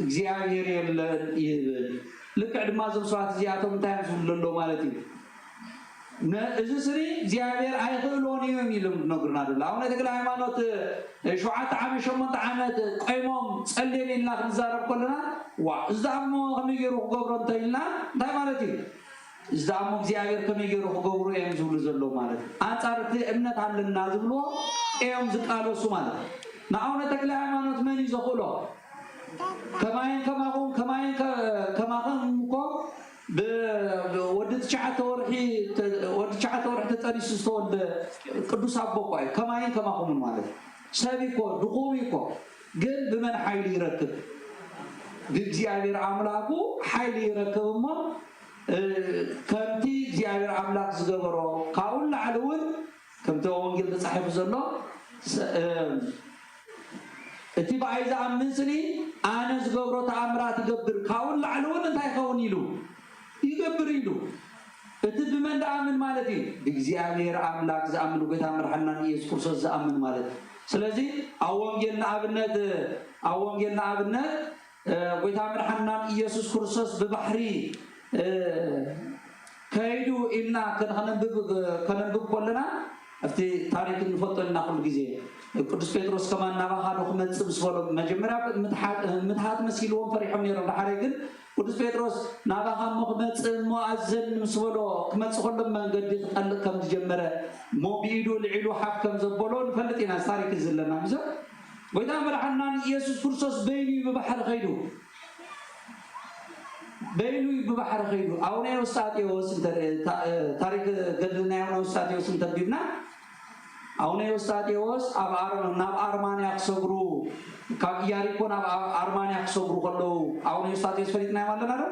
እግዚኣብሔር የለን ይብል። ልክዕ ድማ እዞም ሰባት እዚኣቶም እንታይ እዮም ዝብሉ ዘለዉ ማለት እዩ? እዚ ስኒ እግዚኣብሔር ኣይኽእሎን እዮም ኢሎም ዝነግሩና ዘሎ። ኣቡነ ተክለ ሃይማኖት ሸውዓተ ዓመት ሸሞንተ ዓመት ቆይሞም ጸልዮም ኢልና ክንዛረብ ከለና ዋ እዚ ደኣ እሞ ከመይ ገይሩ ክገብሮ እንተ ኢልና እንታይ ማለት እዩ? እዚ ደኣ እሞ እግዚኣብሔር ከመይ ገይሩ ክገብሩ እዮም ዝብሉ ዘለዉ ማለት እዩ። ኣንጻር እቲ እምነት ኣለና ዝብልዎ እዮም ዝቃለሱ ማለት እዩ። ንኣቡነ ተክለ ሃይማኖት መን እዩ ዘኽእሎ? ከማይን ከማኹም ከማይን ከማኹም እኮ ወዲ ትሽዓተ ወርሒ ወዲ ትሽዓተ ወርሒ ተጠኒሱ ዝተወልደ ቅዱስ ኣቦ እኮ እዩ። ከማይን ከማኹምን ማለት እዩ። ሰብ እኮ ድኹም እኮ ግን ብመን ሓይሊ ይረክብ? ብእግዚኣብሔር ኣምላኩ ሓይሊ ይረክብ እሞ ከምቲ እግዚኣብሔር ኣምላክ ዝገበሮ ካብኡ ንላዕሊ እውን ከምቲ ወንጌል ተፃሒፉ ዘሎ እቲ ብኣይ ዝኣምን ስኒ ኣነ ዝገብሮ ተኣምራት ይገብር ካብኡ ንላዕሊ እውን እንታይ ይኸውን ኢሉ ይገብር ኢሉ እቲ ብመን ዝኣምን ማለት እዩ ብእግዚኣብሔር ኣምላክ ዝኣምን ጎይታ መድሓና ንኢየሱስ ክርስቶስ ዝኣምን ማለት እዩ ስለዚ ኣብ ወንጌል ንኣብነት ኣብ ወንጌል ንኣብነት ጎይታ መድሓንናን ኢየሱስ ክርስቶስ ብባሕሪ ከይዱ ኢልና ከነንብብ ከለና ኣብቲ ታሪክ ንፈልጦ ኢና ኩሉ ግዜ። ቅዱስ ጴጥሮስ ከማን ናባኻ ዶ ክመጽእ ምስ በሎ መጀመርያ ምትሓት መሲልዎም ፈሪሖም ነይሮም። ድሓረይ ግን ቅዱስ ጴጥሮስ ናባኻ እሞ ክመጽእ እሞ ኣዘን ምስ በሎ ክመጽእ ከሎ መንገዲ ክጠልቕ ከም ዝጀመረ እሞ ብኢዱ ልዒሉ ሓፍ ከም ዘበሎ ንፈልጥ ኢና። ታሪክ እዚ ኣለና ምዘ ጎይታ መድሓንና ኢየሱስ ክርስቶስ በይኑ እዩ ብባሕሪ ከይዱ። በይኑ እዩ ብባሕሪ ከይዱ። ኣቡነ ኤዎስጣቴዎስ ታሪክ ገድሊ ናይ ኣቡነ ኤዎስጣቴዎስ እንተቢብና ኣቡነ ኤዎስጣቴዎስ ኣብ ናብ ኣርማንያ ክሰግሩ ካብ ኢያሪኮ ናብ ኣርማንያ ክሰግሩ ከለዉ ኣቡነ ኤዎስጣቴዎስ ፈሊጥናዮም ኣለና ዶ?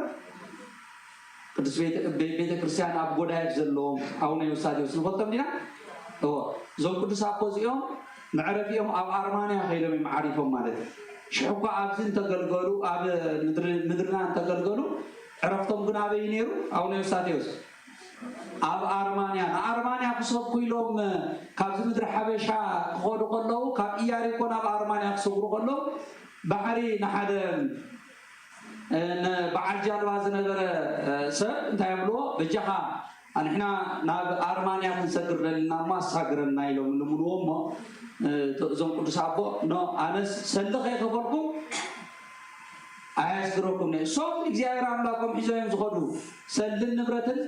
ቅዱስ ቤተክርስትያን ኣብ ጎዳይፍ ዘለዎም ኣቡነ ኤዎስጣቴዎስ ንፈልጦም ዲና? እዎ። እዞም ቅዱስ ኣቦ እዚኦም መዕረፊኦም ኣብ ኣርማንያ ከይዶም እዮም ዓሪፎም ማለት እዩ። ሽሕ እኳ ኣብዚ እንተገልገሉ ኣብ ምድርና እንተገልገሉ ዕረፍቶም ግን ኣበይ ነይሩ? ኣቡነ ኤዎስጣቴዎስ ኣብ ኣርማንያ ንኣርማንያ ክሰብኩ ኢሎም ካብዚ ምድሪ ሓበሻ ክኸዱ ከለዉ ካብ ኢያሪኮ ናብ ኣርማንያ ክሰግሩ ከለዉ ባሕሪ ንሓደ በዓል ጃልባ ዝነበረ ሰብ እንታይ ኣብልዎ በጃኻ ንሕና ናብ ኣርማንያ ክንሰግር ደሊና እሞ ኣሳግረና ኢሎም ልምንዎ እሞ እዞም ቅዱስ ኣቦ ኖ ኣነስ ሰልዲ ከይከፈልኩ ኣያስግረኩም ነ እሶም እግዚኣብሔር ኣምላኮም ሒዞም እዮም ዝኸዱ ሰልድን ንብረትን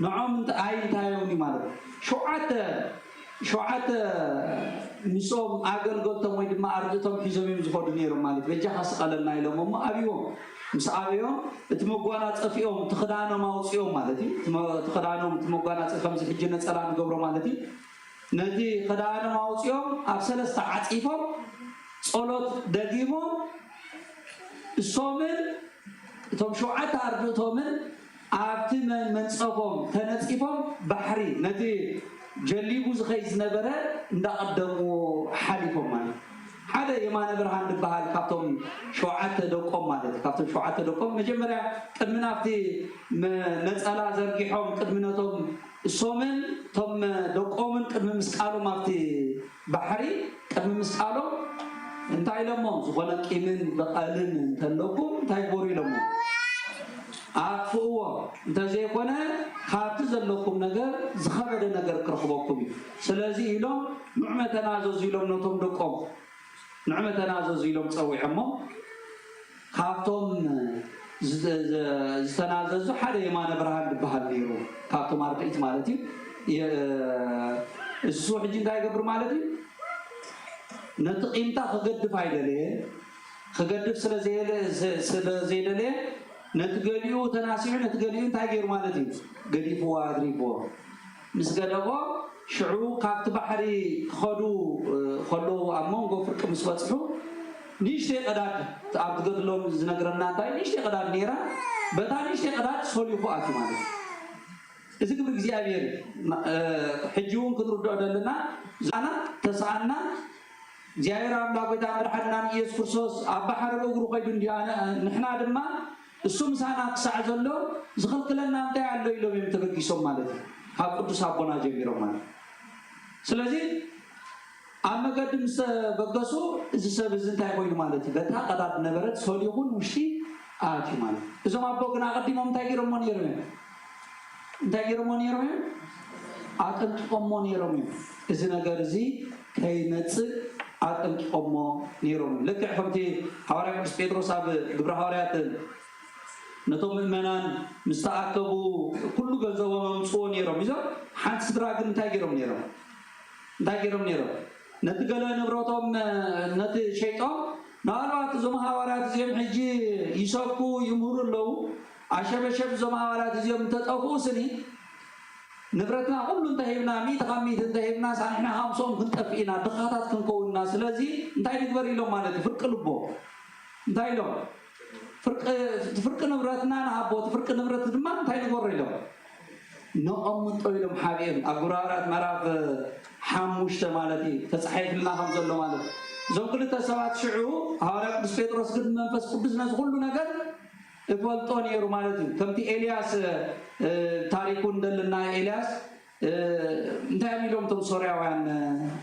ንዖም ኣይ እንታይ እዮም ማለት ሸውዓተ ሸውዓተ ምስኦም ኣገልገልቶም ወይ ድማ ኣርድእቶም ሒዞም እዮም ዝኸዱ ነይሮም ማለት በጃኻ ስቐለልና ኢሎም እሞ ኣብዎም ምስ ኣበዮም እቲ መጓናፀፊኦም እቲ ክዳኖም ኣውፅኦም ማለት እዩ እቲ ክዳኖም እቲ መጓናፀፊ ከምዚ ሕጂ ነፀላ ንገብሮ ማለት እዩ ነቲ ክዳኖም ኣውፅኦም ኣብ ሰለስተ ዓፂፎም ጸሎት ደጊሞም እሶምን እቶም ሸውዓተ ኣርድእቶምን ኣብቲ መንጸፎም ተነጺፎም ባሕሪ ነቲ ጀሊቡ ዝኸይድ ዝነበረ እንዳቐደምዎ ሓሊፎም ማለት ሓደ የማነ ብርሃን ዝበሃል ካብቶም ሸውዓተ ደቆም ማለት ካብቶም ሸውዓተ ደቆም መጀመርያ ቅድሚ ናብቲ ነጸላ ዘርጊሖም ቅድሚ ነቶም እሶምን እቶም ደቆምን ቅድሚ ምስቃሎም ኣብቲ ባሕሪ ቅድሚ ምስቃሎም እንታይ ኢሎሞ ዝኾነ ቂምን በቐልን እንተለኩም እንታይ ግበሩ ኢሎሞ ኣጥፍእዎ እንተዘይኮነ ካብቲ ዘለኩም ነገር ዝኸበደ ነገር ክረኽበኩም እዩ ስለዚ ኢሎም ንዑመ ተናዘዙ ኢሎም ነቶም ደቆም ንዑመ ተናዘዙ ኢሎም ፀዊዖሞ ካብቶም ዝተናዘዙ ሓደ የማነ ብርሃን ዝበሃል ነይሩ ካብቶም ኣርድእት ማለት እዩ እሱ ሕጂ እንታይ ይገብር ማለት እዩ ነቲ ቂምታ ክገድፍ ኣይደለየ ክገድፍ ስለዘይደለየ ነቲ ገሊኡ ተናሲሑ ነቲ ገሊኡ እንታይ ገይሩ ማለት እዩ ገዲፍዎ ኣድሪፍዎ ምስ ገደፎ ሽዑ ካብቲ ባሕሪ ክኸዱ ከለዉ ኣብ መንጎ ፍርቂ ምስ በፅሑ ንእሽተይ ቀዳድ ኣብ ዝገድሎም ዝነግረና እንታይ ንእሽተይ ቀዳድ ነይራ በታ ንእሽተይ ቀዳድ ሰሊኹ ኣትዩ ማለት እዩ እዚ ግብሪ እግዚኣብሔር እዩ ሕጂ እውን ክንርድኦ ዘለና ዛና ተሰኣና እግዚኣብሔር ኣምላክ ጎይታ መድሓንና ንኢየሱስ ክርስቶስ ኣብ ባሕሪ እግሩ ከይዱ እንዲያ ንሕና ድማ እሱ ምሳና ክሳዕ ዘሎ ዝኽልክለና እንታይ ኣሎ ኢሎም እዮም ተበጊሶም ማለት እዩ ካብ ቅዱስ ኣቦና ጀሚሮም ማለት ስለዚ ኣብ መገዲ ምስ ተበገሱ እዚ ሰብ እዚ እንታይ ኮይኑ ማለት እዩ በታ ቀዳድ ነበረት ሰሊኹ ንውሽጢ ኣትዩ ማለት እዞም ኣቦ ግን ኣቐዲሞም እንታይ ገይሮሞ ነይሮም እዮም እንታይ ገይሮሞ ነይሮም እዮም ኣጠንቂቆሞ ነይሮም እዮም እዚ ነገር እዚ ከይመፅእ ኣጠንቂቆሞ ነይሮም ልክዕ ከምቲ ሃዋርያ ቅዱስ ጴጥሮስ ኣብ ግብረ ሃዋርያት ነቶም ምእመናን ምስ ተኣከቡ ኩሉ ገንዘቦም ኣምፅዎ ነይሮም እዞም ሓንቲ ስድራ ግን እንታይ ገይሮም ነይሮም እንታይ ገይሮም ነይሮም ነቲ ገለ ንብረቶም ነቲ ሸይጦም ምናልባት እዞም ሃዋርያት እዚኦም ሕጂ ይሰብኩ ይምህሩ ኣለዉ ኣሸበሸብ እዞም ሃዋርያት እዚኦም እንተጠፍኡ ስኒ ንብረትና ኩሉ እንተሂብና ሚእቲ ካብ ሚእቲ እንተሂብና ሳንሕና ካብ ምስኦም ክንጠፍእ ኢና ድኻታት ክንከውን ኢና ስለዚ እንታይ ንግበር ኢሎም ማለት እዩ ፍርቂ ልቦ እንታይ ኢሎም ፍርቂ ንብረትና ንሃቦ እቲ ፍርቂ ንብረት ድማ እንታይ ንገሮ ኢሎም ነቐምጦ ኢሎም ሓቢኦም ኣብ ጉራራት ምዕራፍ ሓሙሽተ ማለት እዩ ተፃሒፍልና ከም ዘሎ ማለት እዞም ክልተ ሰባት ሽዑ ሃዋርያ ቅዱስ ጴጥሮስ ግን መንፈስ ቅዱስ ነዚ ኩሉ ነገር እፈልጦ ነይሩ ማለት እዩ ከምቲ ኤልያስ ታሪኩ እንደልና ኤልያስ እንታይ እዮም ኢሎም እቶም ሶርያውያን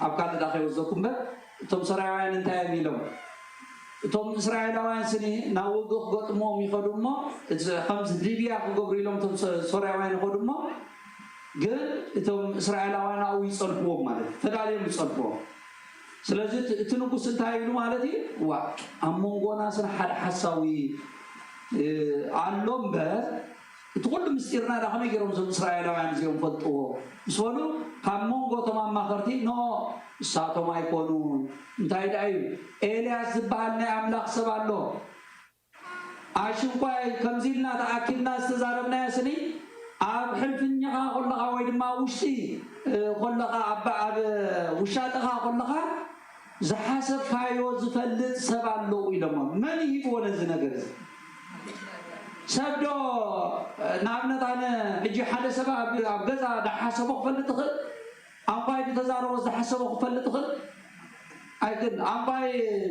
ኣብ ካልእ ዳ ከይወዘኩ እምበር እቶም ሶርያውያን እንታይ እዮም ኢሎም እቶም እስራኤላውያን ስኒ ናብ ውግእ ክገጥምዎም ይኸዱ እሞ፣ እዚ ከምዚ ሊብያ ክገብሩ ኢሎም እቶም ሶ-፣ ሶርያውያን ይኸዱ እሞ፣ ግን እቶም እስራኤላውያን ኣብኡ ይጸንሕዎም ማለት እዩ፣ ተዳልዮም ይጸንሕዎም። ስለዚ እቲ፣ እቲ ንጉስ እንታይ ኢሉ ማለት እዩ? ዋ፣ ኣብ መንጎና ስለ ሓደ ሓሳዊ፣ እ፣ ኣሎ እምበር፣ እቲ ኩሉ ምስጢርና ዳ ከመይ ገይሮም እዞም እስራኤላውያን እዚኦም ፈልጥዎ? ምስ በሉ፣ ካብ መንጎ እቶም ኣማኸርቲ፣ ኖ፣ እሳቶም ኣይኮኑን። እንታይ ደኣ እዩ? ኤልያስ ዝበሃል ናይ ኣምላኽ ሰብ ኣሎ። ኣሽንኳይ ከምዚ ኢልና ተኣኪብና ዝተዛረብናዮ ስኒ፣ ኣብ ሕልፍኛኻ ከለኻ ወይ ድማ ኣብ ውሽጢ፣ እ፣ ከለኻ፣ ኣብ፣ ኣብ ውሻጠኻ ከለኻ ዝሓሰብካዮ ዝፈልጥ ሰብ ኣሎ ኢሎሞ። መን ሂብዎ ነዚ ነገር እዚ? ሰብ ዶ፣ እ፣ ንኣብነት ኣነ ሕጂ ሓደ ሰብ ኣብ፣ ኣብ ገዛ ዳሓሰቦ ክፈልጥ ይኽእል? ኣንኳይ ዝተዛረቦ ዝሓሰቦ ክፈልጥ ይኽእል? ኣይክእል። ኣንኳይ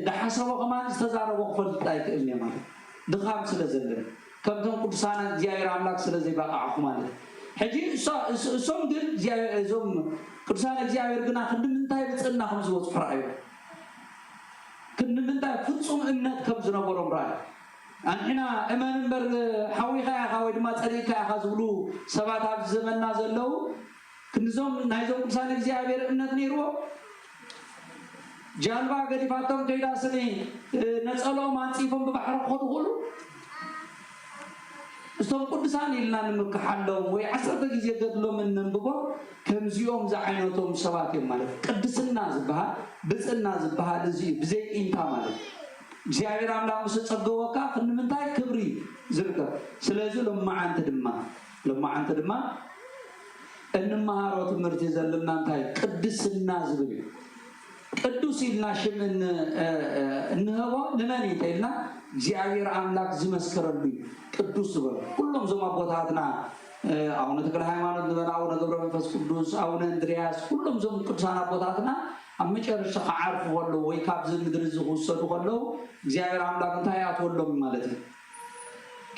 ዝሓሰቦ ከማን ዝተዛረቦ ክፈልጥ ኣይክእልን እየ ማለት ድኻም ስለ ዘለኒ፣ ከምቶም ቅዱሳን እግዚኣብሔር ኣምላክ ስለ ዘይበቃዕኹ ማለት እዩ። ሕጂ እሶ-፣ እስ-፣ እሶም ግን እግዚኣብሔር፣ እዞም ቅዱሳን እግዚኣብሔር ግና ክንዲ ምንታይ ብፅእና ከም ዝበፅሑ ረኣዩ። ክንዲ ምንታይ ፍፁም እምነት ከም ዝነበሮም ረኣዩ። ኣንሕና እመን እምበር ሓዊኻ ኢኻ ወይ ድማ ፀሊእካ ኢኻ ዝብሉ ሰባት ኣብዚ ዘመንና ዘለዉ፣ ክንዲዞም ናይዞም ቅዱሳን እግዚኣብሔር እምነት ነይርዎ። ጃልባ ገዲፋቶም ከይዳ ስኒ፣ እ፣ ነጸልኦም ኣንጺፎም ብባሕሪ ክኸዱ ክእሉ። እቶም ቅዱሳን ኢልና ንምክሓሎም ወይ ዓሰርተ ግዜ ገድሎም እነንብቦ፣ ከምዚኦም ዝዓይነቶም ሰባት እዮም ማለት። ቅድስና ዝበሃል፣ ብጽና ዝበሃል እዚ እዩ፣ ብዘይ ቂምታ ማለት። እግዚኣብሔር ኣምላኽ ምስ ጸገወካ ክንምንታይ ክብሪ ዝርከብ። ስለዚ ሎማዓንቲ ድማ፣ ሎማዓንቲ ድማ እንመሃሮ ትምህርቲ ዘለና እንታይ? ቅድስና ዝብል እዩ። ቅዱስ ኢልና ሽም እን-፣ እ-፣ እ-፣ እንህቦ ንመን እዩ እንተኢልና፣ እግዚኣብሔር ኣምላክ ዝመስከረሉ እዩ ቅዱስ ዝበሎ። ኩሎም እዞም ኣቦታትና፣ እ፣ ኣቡነ ተክለ ሃይማኖት ንበል፣ ኣቡነ ገብረ መንፈስ ቅዱስ፣ ኣቡነ እንድርያስ፣ ኩሎም እዞም ቅዱሳን ኣቦታትና ኣብ መጨረሽታ ክዓርፉ ከለዉ ወይ ካብዚ ምድሪ እዚ ክውሰዱ ከለዉ እግዚኣብሔር ኣምላክ እንታይ ይኣትወሎም ማለት እዩ?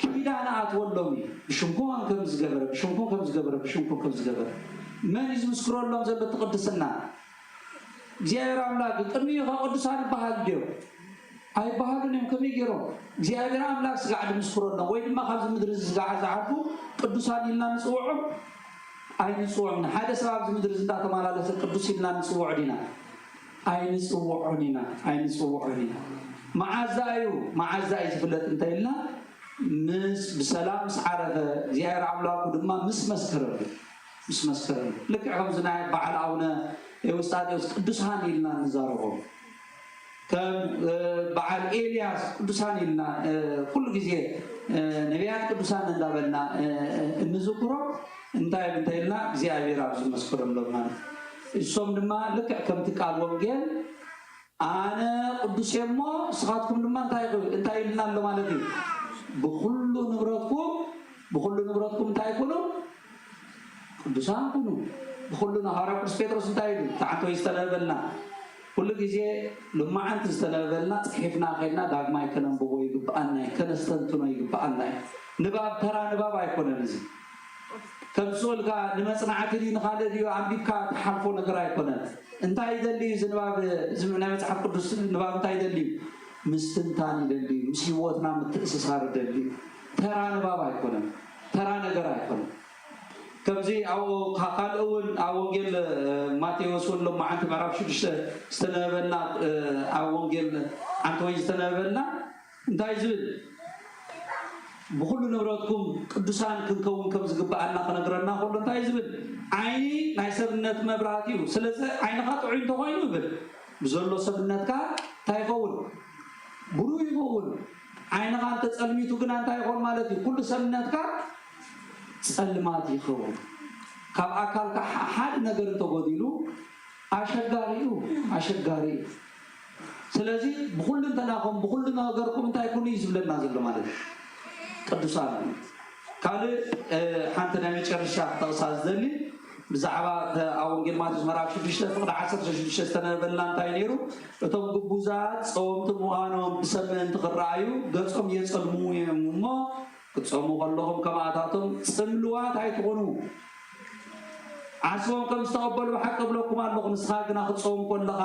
ኪዳን ኣትወሎም እዩ። ብሽምኩም ከም ዝገበረ፣ ብሽምኩም ከም ዝገበረ፣ ብሽምኩም ከም ዝገበረ። መን እዩ ዝምስክረሎም ዘሎ እቲ ቅድስና? እግዚኣብሔር ኣምላክ እዩ። ቅድሚኡ ኸ ቅዱሳን ይበሃሉ ድዮም? ኣይበሃሉን እዮም። ከመይ ገይሮም? እግዚኣብሔር ኣምላክ ስጋዕ ድምስክረሎም ወይ ድማ ካብዚ ምድሪ እዚ ስጋዕ ዝዓርፉ ቅዱሳን ኢልና ንፅውዖም? ኣይንፅውዖም። ሓደ ሰብ ኣብዚ ምድሪ እዚ እንዳተመላለሰ ቅዱስ ኢልና ንፅውዖ ዲና? ኣይንፅውዖን ኢና፣ ኣይንፅውዖን ኢና። መዓዝ ደኣ እዩ፣ መዓዝ ደኣ እዩ ዝፍለጥ እንተ ኢልና፣ ምስ፣ ብሰላም ምስ ዓረፈ፣ እግዚኣብሔር ኣምላኩ ድማ ምስ መስከረሉ፣ ምስ መስከረሉ። ልክዕ ከምዚ ናይ በዓል ኣቡነ ኤውስጣቴዎስ ቅዱሳን ኢልና እንዛረቦም። ከም፣ እ፣ በዓል ኤልያስ ቅዱሳን ኢልና፣ እ፣ ኩሉ ግዜ፣ እ፣ ነቢያት ቅዱሳን እንዳበልና፣ እ፣ እ፣ እንዝክሮ እንታይ እንተ ኢልና እግዚኣብሔር ኣብ ዝመስክረሎም ማለት እዩ። እሶም ድማ ልክዕ ከምቲ ቃል ወንጌል ኣነ ቅዱስ እየ እሞ ንስኻትኩም ድማ እንታይ ይኹ-፣ እንታይ ኢልና ኣሎ ማለት እዩ። ብኹሉ ንብረትኩም፣ ብኹሉ ንብረትኩም እንታይ ኩኑ? ቅዱሳን ኩኑ። ብኹሉ ን-፣ ሃዋርያ ቅዱስ ጴጥሮስ እንታይ ኢሉ? እቲ ሓንቲ ወይ ዝተነበበልና። ኩሉ ግዜ ልማዓንቲ ዝተነበበልና ጽሒፍና ከይድና ዳግማይ ከነንብቦ ይግብኣና እዩ፣ ከነስተንትኖ ይግብኣና እዩ። ንባብ ተራ ንባብ ኣይኮነን እዚ። ከም ስእልካ ንመጽናዕቲ ድዩ ንኻልእ ድዩ ኣንቢብካ ትሓልፎ ነገር ኣይኮነን። እንታይ ይደሊ እዩ እዚ ንባብ፣ እዚ ናይ መጽሓፍ ቅዱስ ንባብ እንታይ ይደሊ እዩ? ምስትንታን ይደሊ እዩ። ምስ ህይወትና ምትእስሳር ይደሊ እዩ። ተራ ንባብ ኣይኮነን። ተራ ነገር ኣይኮነን። ከምዚ ኣብኡ ካ-፣ ካልእ እውን ኣብ ወንጌል፣ እ፣ ማቴዎስ እውን ሎማዓንቲ ምዕራፍ ሽዱሽተ ዝተነበበልና፣ እ፣ ኣብ ወንጌል ሓንቲ ወይ ዝተነበበልና እንታይ ዝብል? ብኹሉ ንብረትኩም ቅዱሳን ክንከውን ከም ዝግብኣና ክነግረና ከሎ እንታይ ዝብል? ዓይኒ ናይ ሰብነት መብራህቲ እዩ። ስለዚ ዓይንኻ ጥዑይ እንተኾይኑ ይብል፣ ብዘሎ ሰብነትካ እንታይ ይኸውን? ብሩህ ይኸውን። ዓይንኻ እንተጸልሚቱ ግና እንታይ ይኾን ማለት እዩ? ኩሉ ሰብነትካ ጸልማት ይኸውን። ካብ ኣካልካ ሓ-፣ ሓደ ነገር እንተጎዲሉ ኣሸጋሪ እዩ፣ ኣሸጋሪ እዩ። ስለዚ ብኹልንተናኹም፣ ብኹሉ ነገርኩም እንታይ ኩኑ እዩ ዝብለና ዘሎ ማለት እዩ። ቅዱሳን። ካልእ፣ እ፣ ሓንቲ ናይ መጨረሻ ክጠቕሳ ዝደሊ ብዛዕባ፣ እ፣ ኣብ ወንጌል ማቴዎስ ምዕራፍ ሽዱሽተ ፍቕዲ ዓሰርተ ሽዱሽተ ዝተነበበልና እንታይ ነይሩ? እቶም ግቡዛት ጸወምቲ ምዃኖም ብሰብ ምእንቲ ክረኣዩ ገጾም የጸልሙ እዮም እሞ ክትጸሙ ከለኹም ከማኣታቶም ጽምልዋት ኣይትኹኑ። ዓስቦም ከም ዝተቐበሉ ብሓቂ እብለኩም ኣለኹ። ንስኻ ግና ክትጾም ከለኻ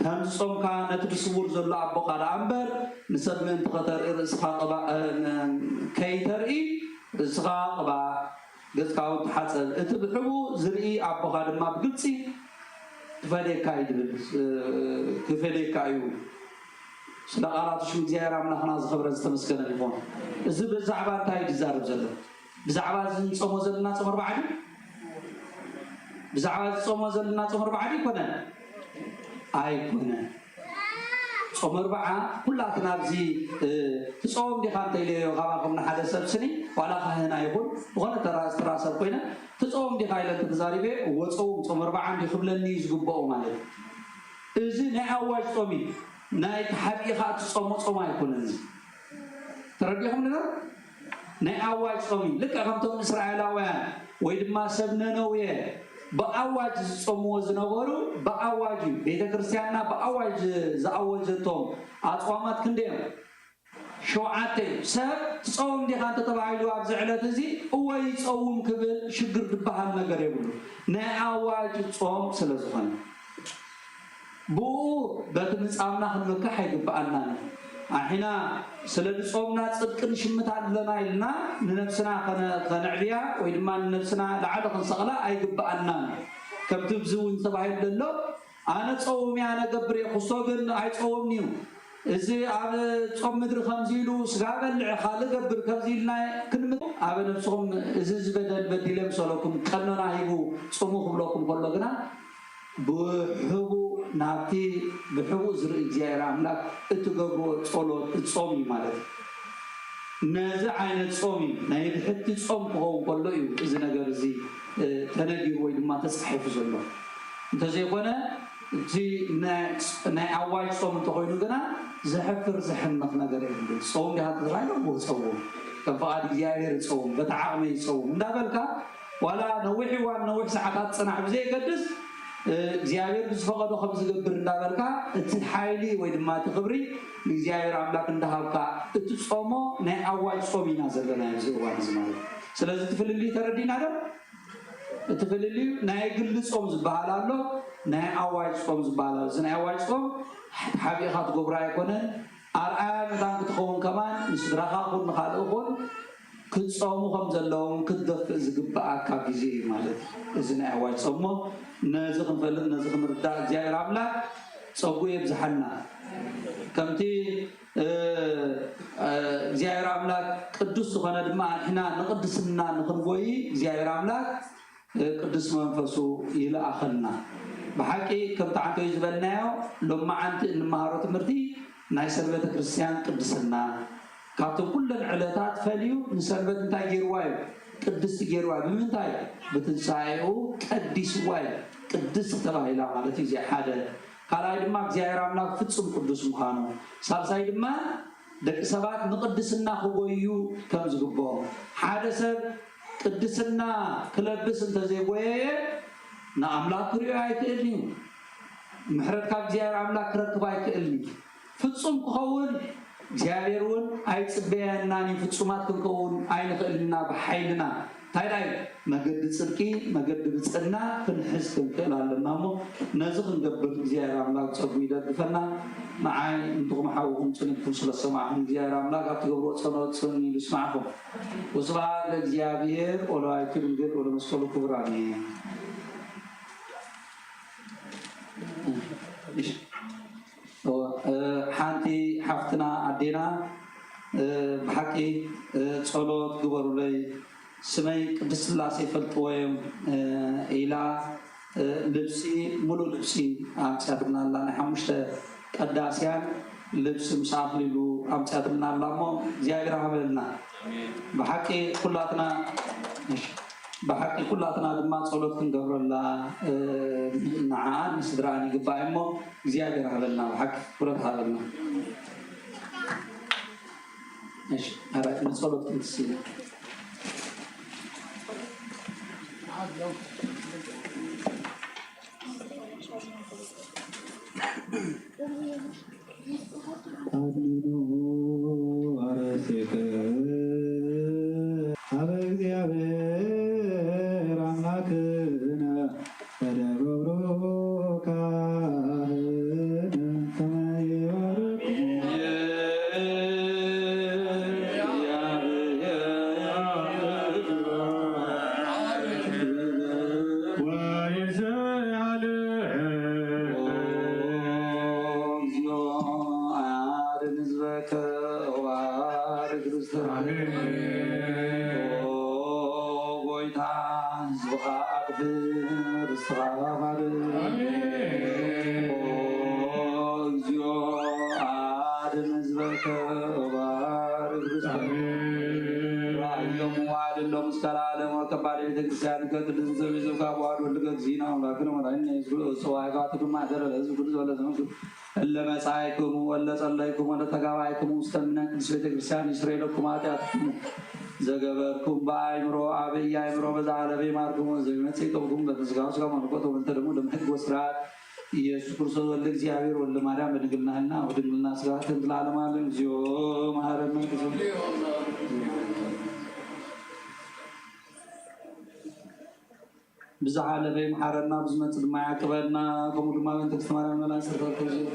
ከም ዝጾምካ ነቲ ብስውር ዘሎ ኣቦኻ ደኣ እምበር ንሰብ ምእንቲ ከተርኢ ርእስኻ ቅባእ ከይተርኢ ርእስኻ ቅባእ፣ ገጽካ እውን ተሓጸብ። እቲ ብሕቡእ ዝርኢ ኣቦኻ ድማ ብግልጺ ክፈድየካ እዩ ዝብል፣ ክፈድየካ እዩ። ስለ ቃላቱ ሽም እግዚኣብሔር ኣምላኽና ዝኸብረ ዝተመስገነ ይኹን። እዚ ብዛዕባ እንታይ እዩ ዝዛረብ ዘሎ? ብዛዕባ እዚ ንጾሞ ዘለና ጾም ኣርብዓ ድዩ? ብዛዕባ እዚ ጾሞ ዘለና ጾም ኣርብዓ ድዩ ኣይኮነን? ኣይኮነን። ጾም ኣርብዓ ኩላትና ኣብዚ ትጾም ዲኻ እንተኢለዮ ካባኹም ንሓደ ሰብ ስኒ ዋላ ካህና ይኹን ዝኾነ ተራ ዝተራ ሰብ ኮይነ ትጾም ዲኻ ኢለ እንተተዛሪበ እወ ጾም ጾም ኣርብዓ እንዲ ክብለኒ እዩ ዝግብኦ ማለት እዩ። እዚ ናይ ኣዋጅ ጾም እዩ። ናይ ተሓቢእኻ እትጾሞ ጾም ኣይኮነን። እዚ ተረዲኹም ነገር ናይ ኣዋጅ ጾም እዩ። ልክዕ ከምቶም እስራኤላውያን ወይ ድማ ሰብ ነነውየ ብኣዋጅ ዝጾምዎ ዝነበሩ ብኣዋጅ እዩ። ቤተ ክርስቲያንና ብኣዋጅ ዝኣወጀቶም ኣጽዋማት ክንደዮም? ሸውዓተ እዩ። ሰብ ትጸውም ዲኻ እንተተባሂሉ ኣብዚ ዕለት እዚ እወ ይጸውም ክብል ሽግር ዝበሃል ነገር የብሉ። ናይ ኣዋጅ ጾም ስለ ዝኾነ ብኡ በቲ ምጻምና ክንመካሕ ኣይግብኣናን እዩ። ኣሒና ስለ ዝጾምና ጽድቂ ንሽምት ኣለና ኢልና ንነብስና ከነ- ከነዕብያ ወይ ድማ ንነብስና ላዕሊ ክንሰቕላ ኣይግብኣናን እዩ። ከምቲ ብዚ እውን ተባሂሉ ዘሎ ኣነ ጸውም እየ ኣነ ገብር እየ ክስቶ ግን ኣይጸውምን እዩ። እዚ ኣብ ጾም ምድሪ ከምዚ ኢሉ ስጋ በልዕ ካልእ ገብር ከምዚ ኢልና ክንምት ኣበ ነብስኹም እዚ ዝበደል በዲለ ምሰለኩም ቀኖና ሂቡ ጽሙ ክብለኩም ከሎ ግና ብሕቡእ ናብቲ ብሕቡእ ዝርኢ እግዚኣብሔር ኣምላክ እትገብርዎ ጸሎት ጾም እዩ ማለት እዩ። ነዚ ዓይነት ጾም እዩ ናይ ብሕቲ ጾም ክኸውን ከሎ እዩ እዚ ነገር እዚ ተነጊሩ ወይ ድማ ተጻሒፉ ዘሎ። እንተዘይኮነ እቲ ናይ ኣዋጅ ጾም እንተኮይኑ ግና ዘሕፍር ዘሕምቕ ነገር የብሉን። ጾም ዲኻ ተባሂሉ ብጸውም ከም ፍቓድ እግዚኣብሔር ይጸውም በቲ ዓቕመይ ይጸውም እንዳበልካ ዋላ ነዊሕ እዋን ነዊሕ ሰዓታት ጽናሕ ብዘየገድስ እግዚኣብሔር ብዝፈቐዶ ከም ዝገብር እንዳበልካ እቲ ሓይሊ ወይ ድማ እቲ ክብሪ ንእግዚኣብሔር ኣምላክ እንዳሃብካ እትጾሞ ናይ ኣዋጅ ጾም ኢና ዘለና ኣብዚ እዋን እዚ ማለት እዩ። ስለዚ እቲ ፍልልይ ተረዲና ዶ? እቲ ፍልልዩ ናይ ግሊ ጾም ዝበሃል ኣሎ፣ ናይ ኣዋጅ ጾም ዝበሃል ኣሎ። እዚ ናይ ኣዋጅ ጾም ሓቢእኻ ትገብሮ ኣይኮነን። ኣርኣያ መታን ክትኸውን ከማን ንስድራኻ ኩን ንኻልእ ኩን ክትጸሙ ከም ዘለዎም ክትደፍእ ዝግብኣካ ግዜ እዩ ማለት እዩ። እዚ ናይ ኣዋጅ ጾም እሞ ነዚ ክንፈልጥ ነዚ ክንርዳእ እግዚኣብሔር ኣምላክ ጸጉ የብዝሓልና። ከምቲ እግዚኣብሔር ኣምላክ ቅዱስ ዝኾነ ድማ ንሕና ንቅድስና ንክንጎይ እግዚኣብሔር ኣምላክ ቅዱስ መንፈሱ ይልኣኸልና። ብሓቂ ከምቲ ዓንተዩ ዝበልናዮ ሎማዓንቲ እንመሃሮ ትምህርቲ ናይ ሰንበተ ክርስትያን ቅድስና ካብቶም ኩለን ዕለታት ፈልዩ ንሰንበት እንታይ ገይርዋ እዩ? ቅድስቲ ገይርዋ እዩ። ብምንታይ? ብትንሳኤኡ ቀዲስዋ እዩ። ቅድስቲ ተባሂላ ማለት እዩ። እዚ ሓደ ካልኣይ ድማ እግዚኣብሔር ኣምላክ ፍጹም ቅዱስ ምዃኑ፣ ሳልሳይ ድማ ደቂ ሰባት ንቅድስና ክጎዩ ከም ዝግብኦም፣ ሓደ ሰብ ቅድስና ክለብስ እንተዘይጎየየ ንኣምላክ ክሪኦ ኣይክእልን እዩ። ምሕረት ካብ እግዚኣብሔር ኣምላክ ክረክብ ኣይክእልን እዩ። ፍጹም ክኸውን እግዚኣብሔር እውን ኣይጽበየናን እዩ። ፍጹማት ክንከውን ኣይንኽእልን ኢና ብሓይልና። እንታይ ደኣ እዩ? መገዲ ጽድቂ፣ መገዲ ብጽዕና ክንሕዝ ክንክእል ኣለና እሞ ነዚ ክንገብር እግዚኣብሔር ኣምላክ ጸጉ ይደግፈና። ንዓይ እንትኹም ሓውኹም ጽኒዕኩም ስለ ዝሰማዕኹም እግዚኣብሔር ኣምላክ ኣብ ትገብርዎ ጸሎት ጽን ኢሉ ይስማዕኩም። ወስብሐት ለእግዚኣብሔር ወለወላዲቱ ድንግል ወለመስቀሉ ክቡር ኣሜን። ሓንቲ ሓፍትና ኣዴና ብሓቂ ጸሎት ግበሩለይ ስመይ ቅድስት ስላሴ ይፈልጥዎ እዮም ኢላ ልብሲ ሙሉእ ልብሲ ኣምፅኣትና ኣላ። ናይ ሓሙሽተ ቀዳስያን ልብሲ ምስ ኣኽሊሉ ኣምፅኣትና ኣላ እሞ እግዚኣብሔር ሃበልና። ብሓቂ ኩላትና ብሓቂ ኩላትና ድማ ጸሎት ክንገብረላ ንዓኣን ንስድራኣን ይግባእ እሞ እግዚኣብሔር ሃበልና። ብሓቂ ክብረት ሃበልና። እሺ ኣራይ ንጸሎት ክንትስኢና ኣድንኑ ኣረሴክ ኣብ እግዚኣብሔር ኣምላክነ ኣሜን። ኦ ጎይታ፣ ህዝብኻ ኣክብር፣ ርስትኻ ባርኽ። ኣሜን። ኦ እግዚኦ፣ ኣድን ህዝበከ ወባርኽ ርዝቀ። ኣሜን። ራእዮም ዋልሎም እስከ ለዓለም ወከባድ ቤተ ክርስቲያን ከቅድስ ዘቢዙ ካብ ዋሕድ ወልድ ከግዚእና አምላክን ወላይን የሱስ ጽዋይካ ትግማ ደረለ ህዝብ ቅዱስ ወለ ዘመንኩ እለ መጻይክሙ ወለ ጸለይክሙ ወለ ተጋባይክሙ ውስተ ምነ ቅድስት ቤተ ክርስቲያን ይስረይ ለኩም ኃጢአትክሙ ዘገበርኩም በአእምሮ አብይ አእምሮ በዛ ዓለበ ይማርክሙ ዘይመጽእ ይቀብኩም በተስጋው ስጋ መለኮት ወመንተ ደግሞ ለመሕግ ወስራት ኢየሱስ ክርስቶስ ወልደ እግዚአብሔር ወልደ ማርያም በድንግልና ህልና ወድንግልና ስጋ ትንት ለዓለመ ዓለም እግዚኦ መሐረነ። ብዝሓለፈ ይምሓረና፣ ብዝመጽእ ድማ ይዓቅበና። ከምኡ ድማ በእንተ እግዝእትነ ማርያም መላእክት ሰርካብ ተግዚኡ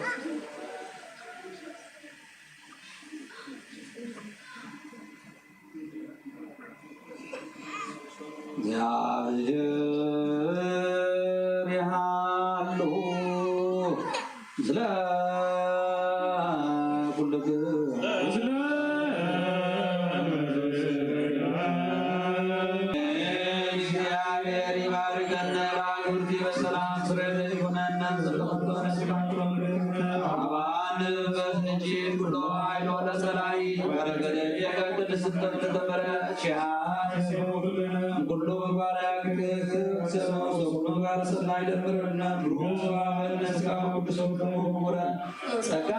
እግዚኣብሔር ይሃሉ ምስለ ኩልክም። እግዚኣብሔር ይባርከነ። በአግብርቲ በሰላም ስሬተ ይኩነነ። አባን በስንጂ ኩሎ ኃይሎ ለጸላኢ በረከተ የቀቅል ስንተም ተተመረ ቺሃ ኩሉ ምግባር ያግግህ ሰው ሰው ምግባር ሰናይ ደምርና ብሩክ ስብሐት ለስጋ ቅዱስ ክቡረ ጸጋ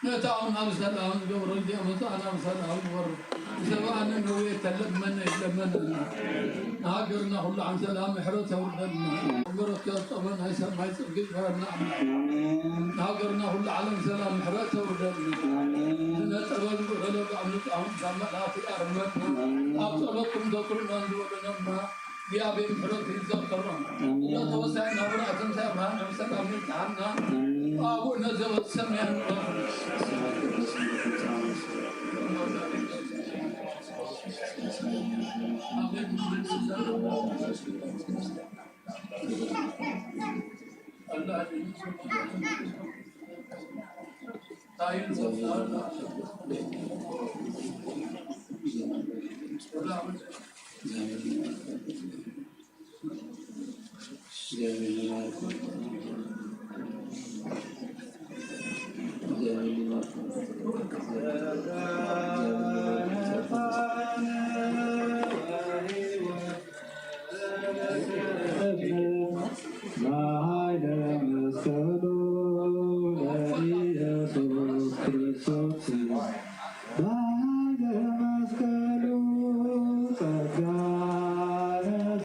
መታኡና ብሰላም ግብሩ እንዲያመጣና ብሰላም ወር ሰብኣንን ህውየት ተለመነ ይለመነና። ንሃገርና ኩሉ ዓለም ሰላም ምሕረት ተውርደልና። ምሕረት ከጸመ ናይ ሰማይ ጽድቂ ይግበረና። ንሃገርና ኩሉ ዓለም ሰላም ምሕረት ተውርደልና። ስነ ጥበብ ዝውረደ ብኣምልጣ ኣሁን ካብ መላእኽቲ ኣርመትና። ኣብ ጸሎትኩም ዘክሩና ዝበለና ድማ እግዚኣብሔር ምሕረቱ ይዘከሮም። ኣሜን። እዛ ተወሳኢ ናብራ ትንሳኤ ብርሃን ሰላም ይምጽኣና። ኣሜን። ኣቡነ ዘበሰማያት ይባርክ።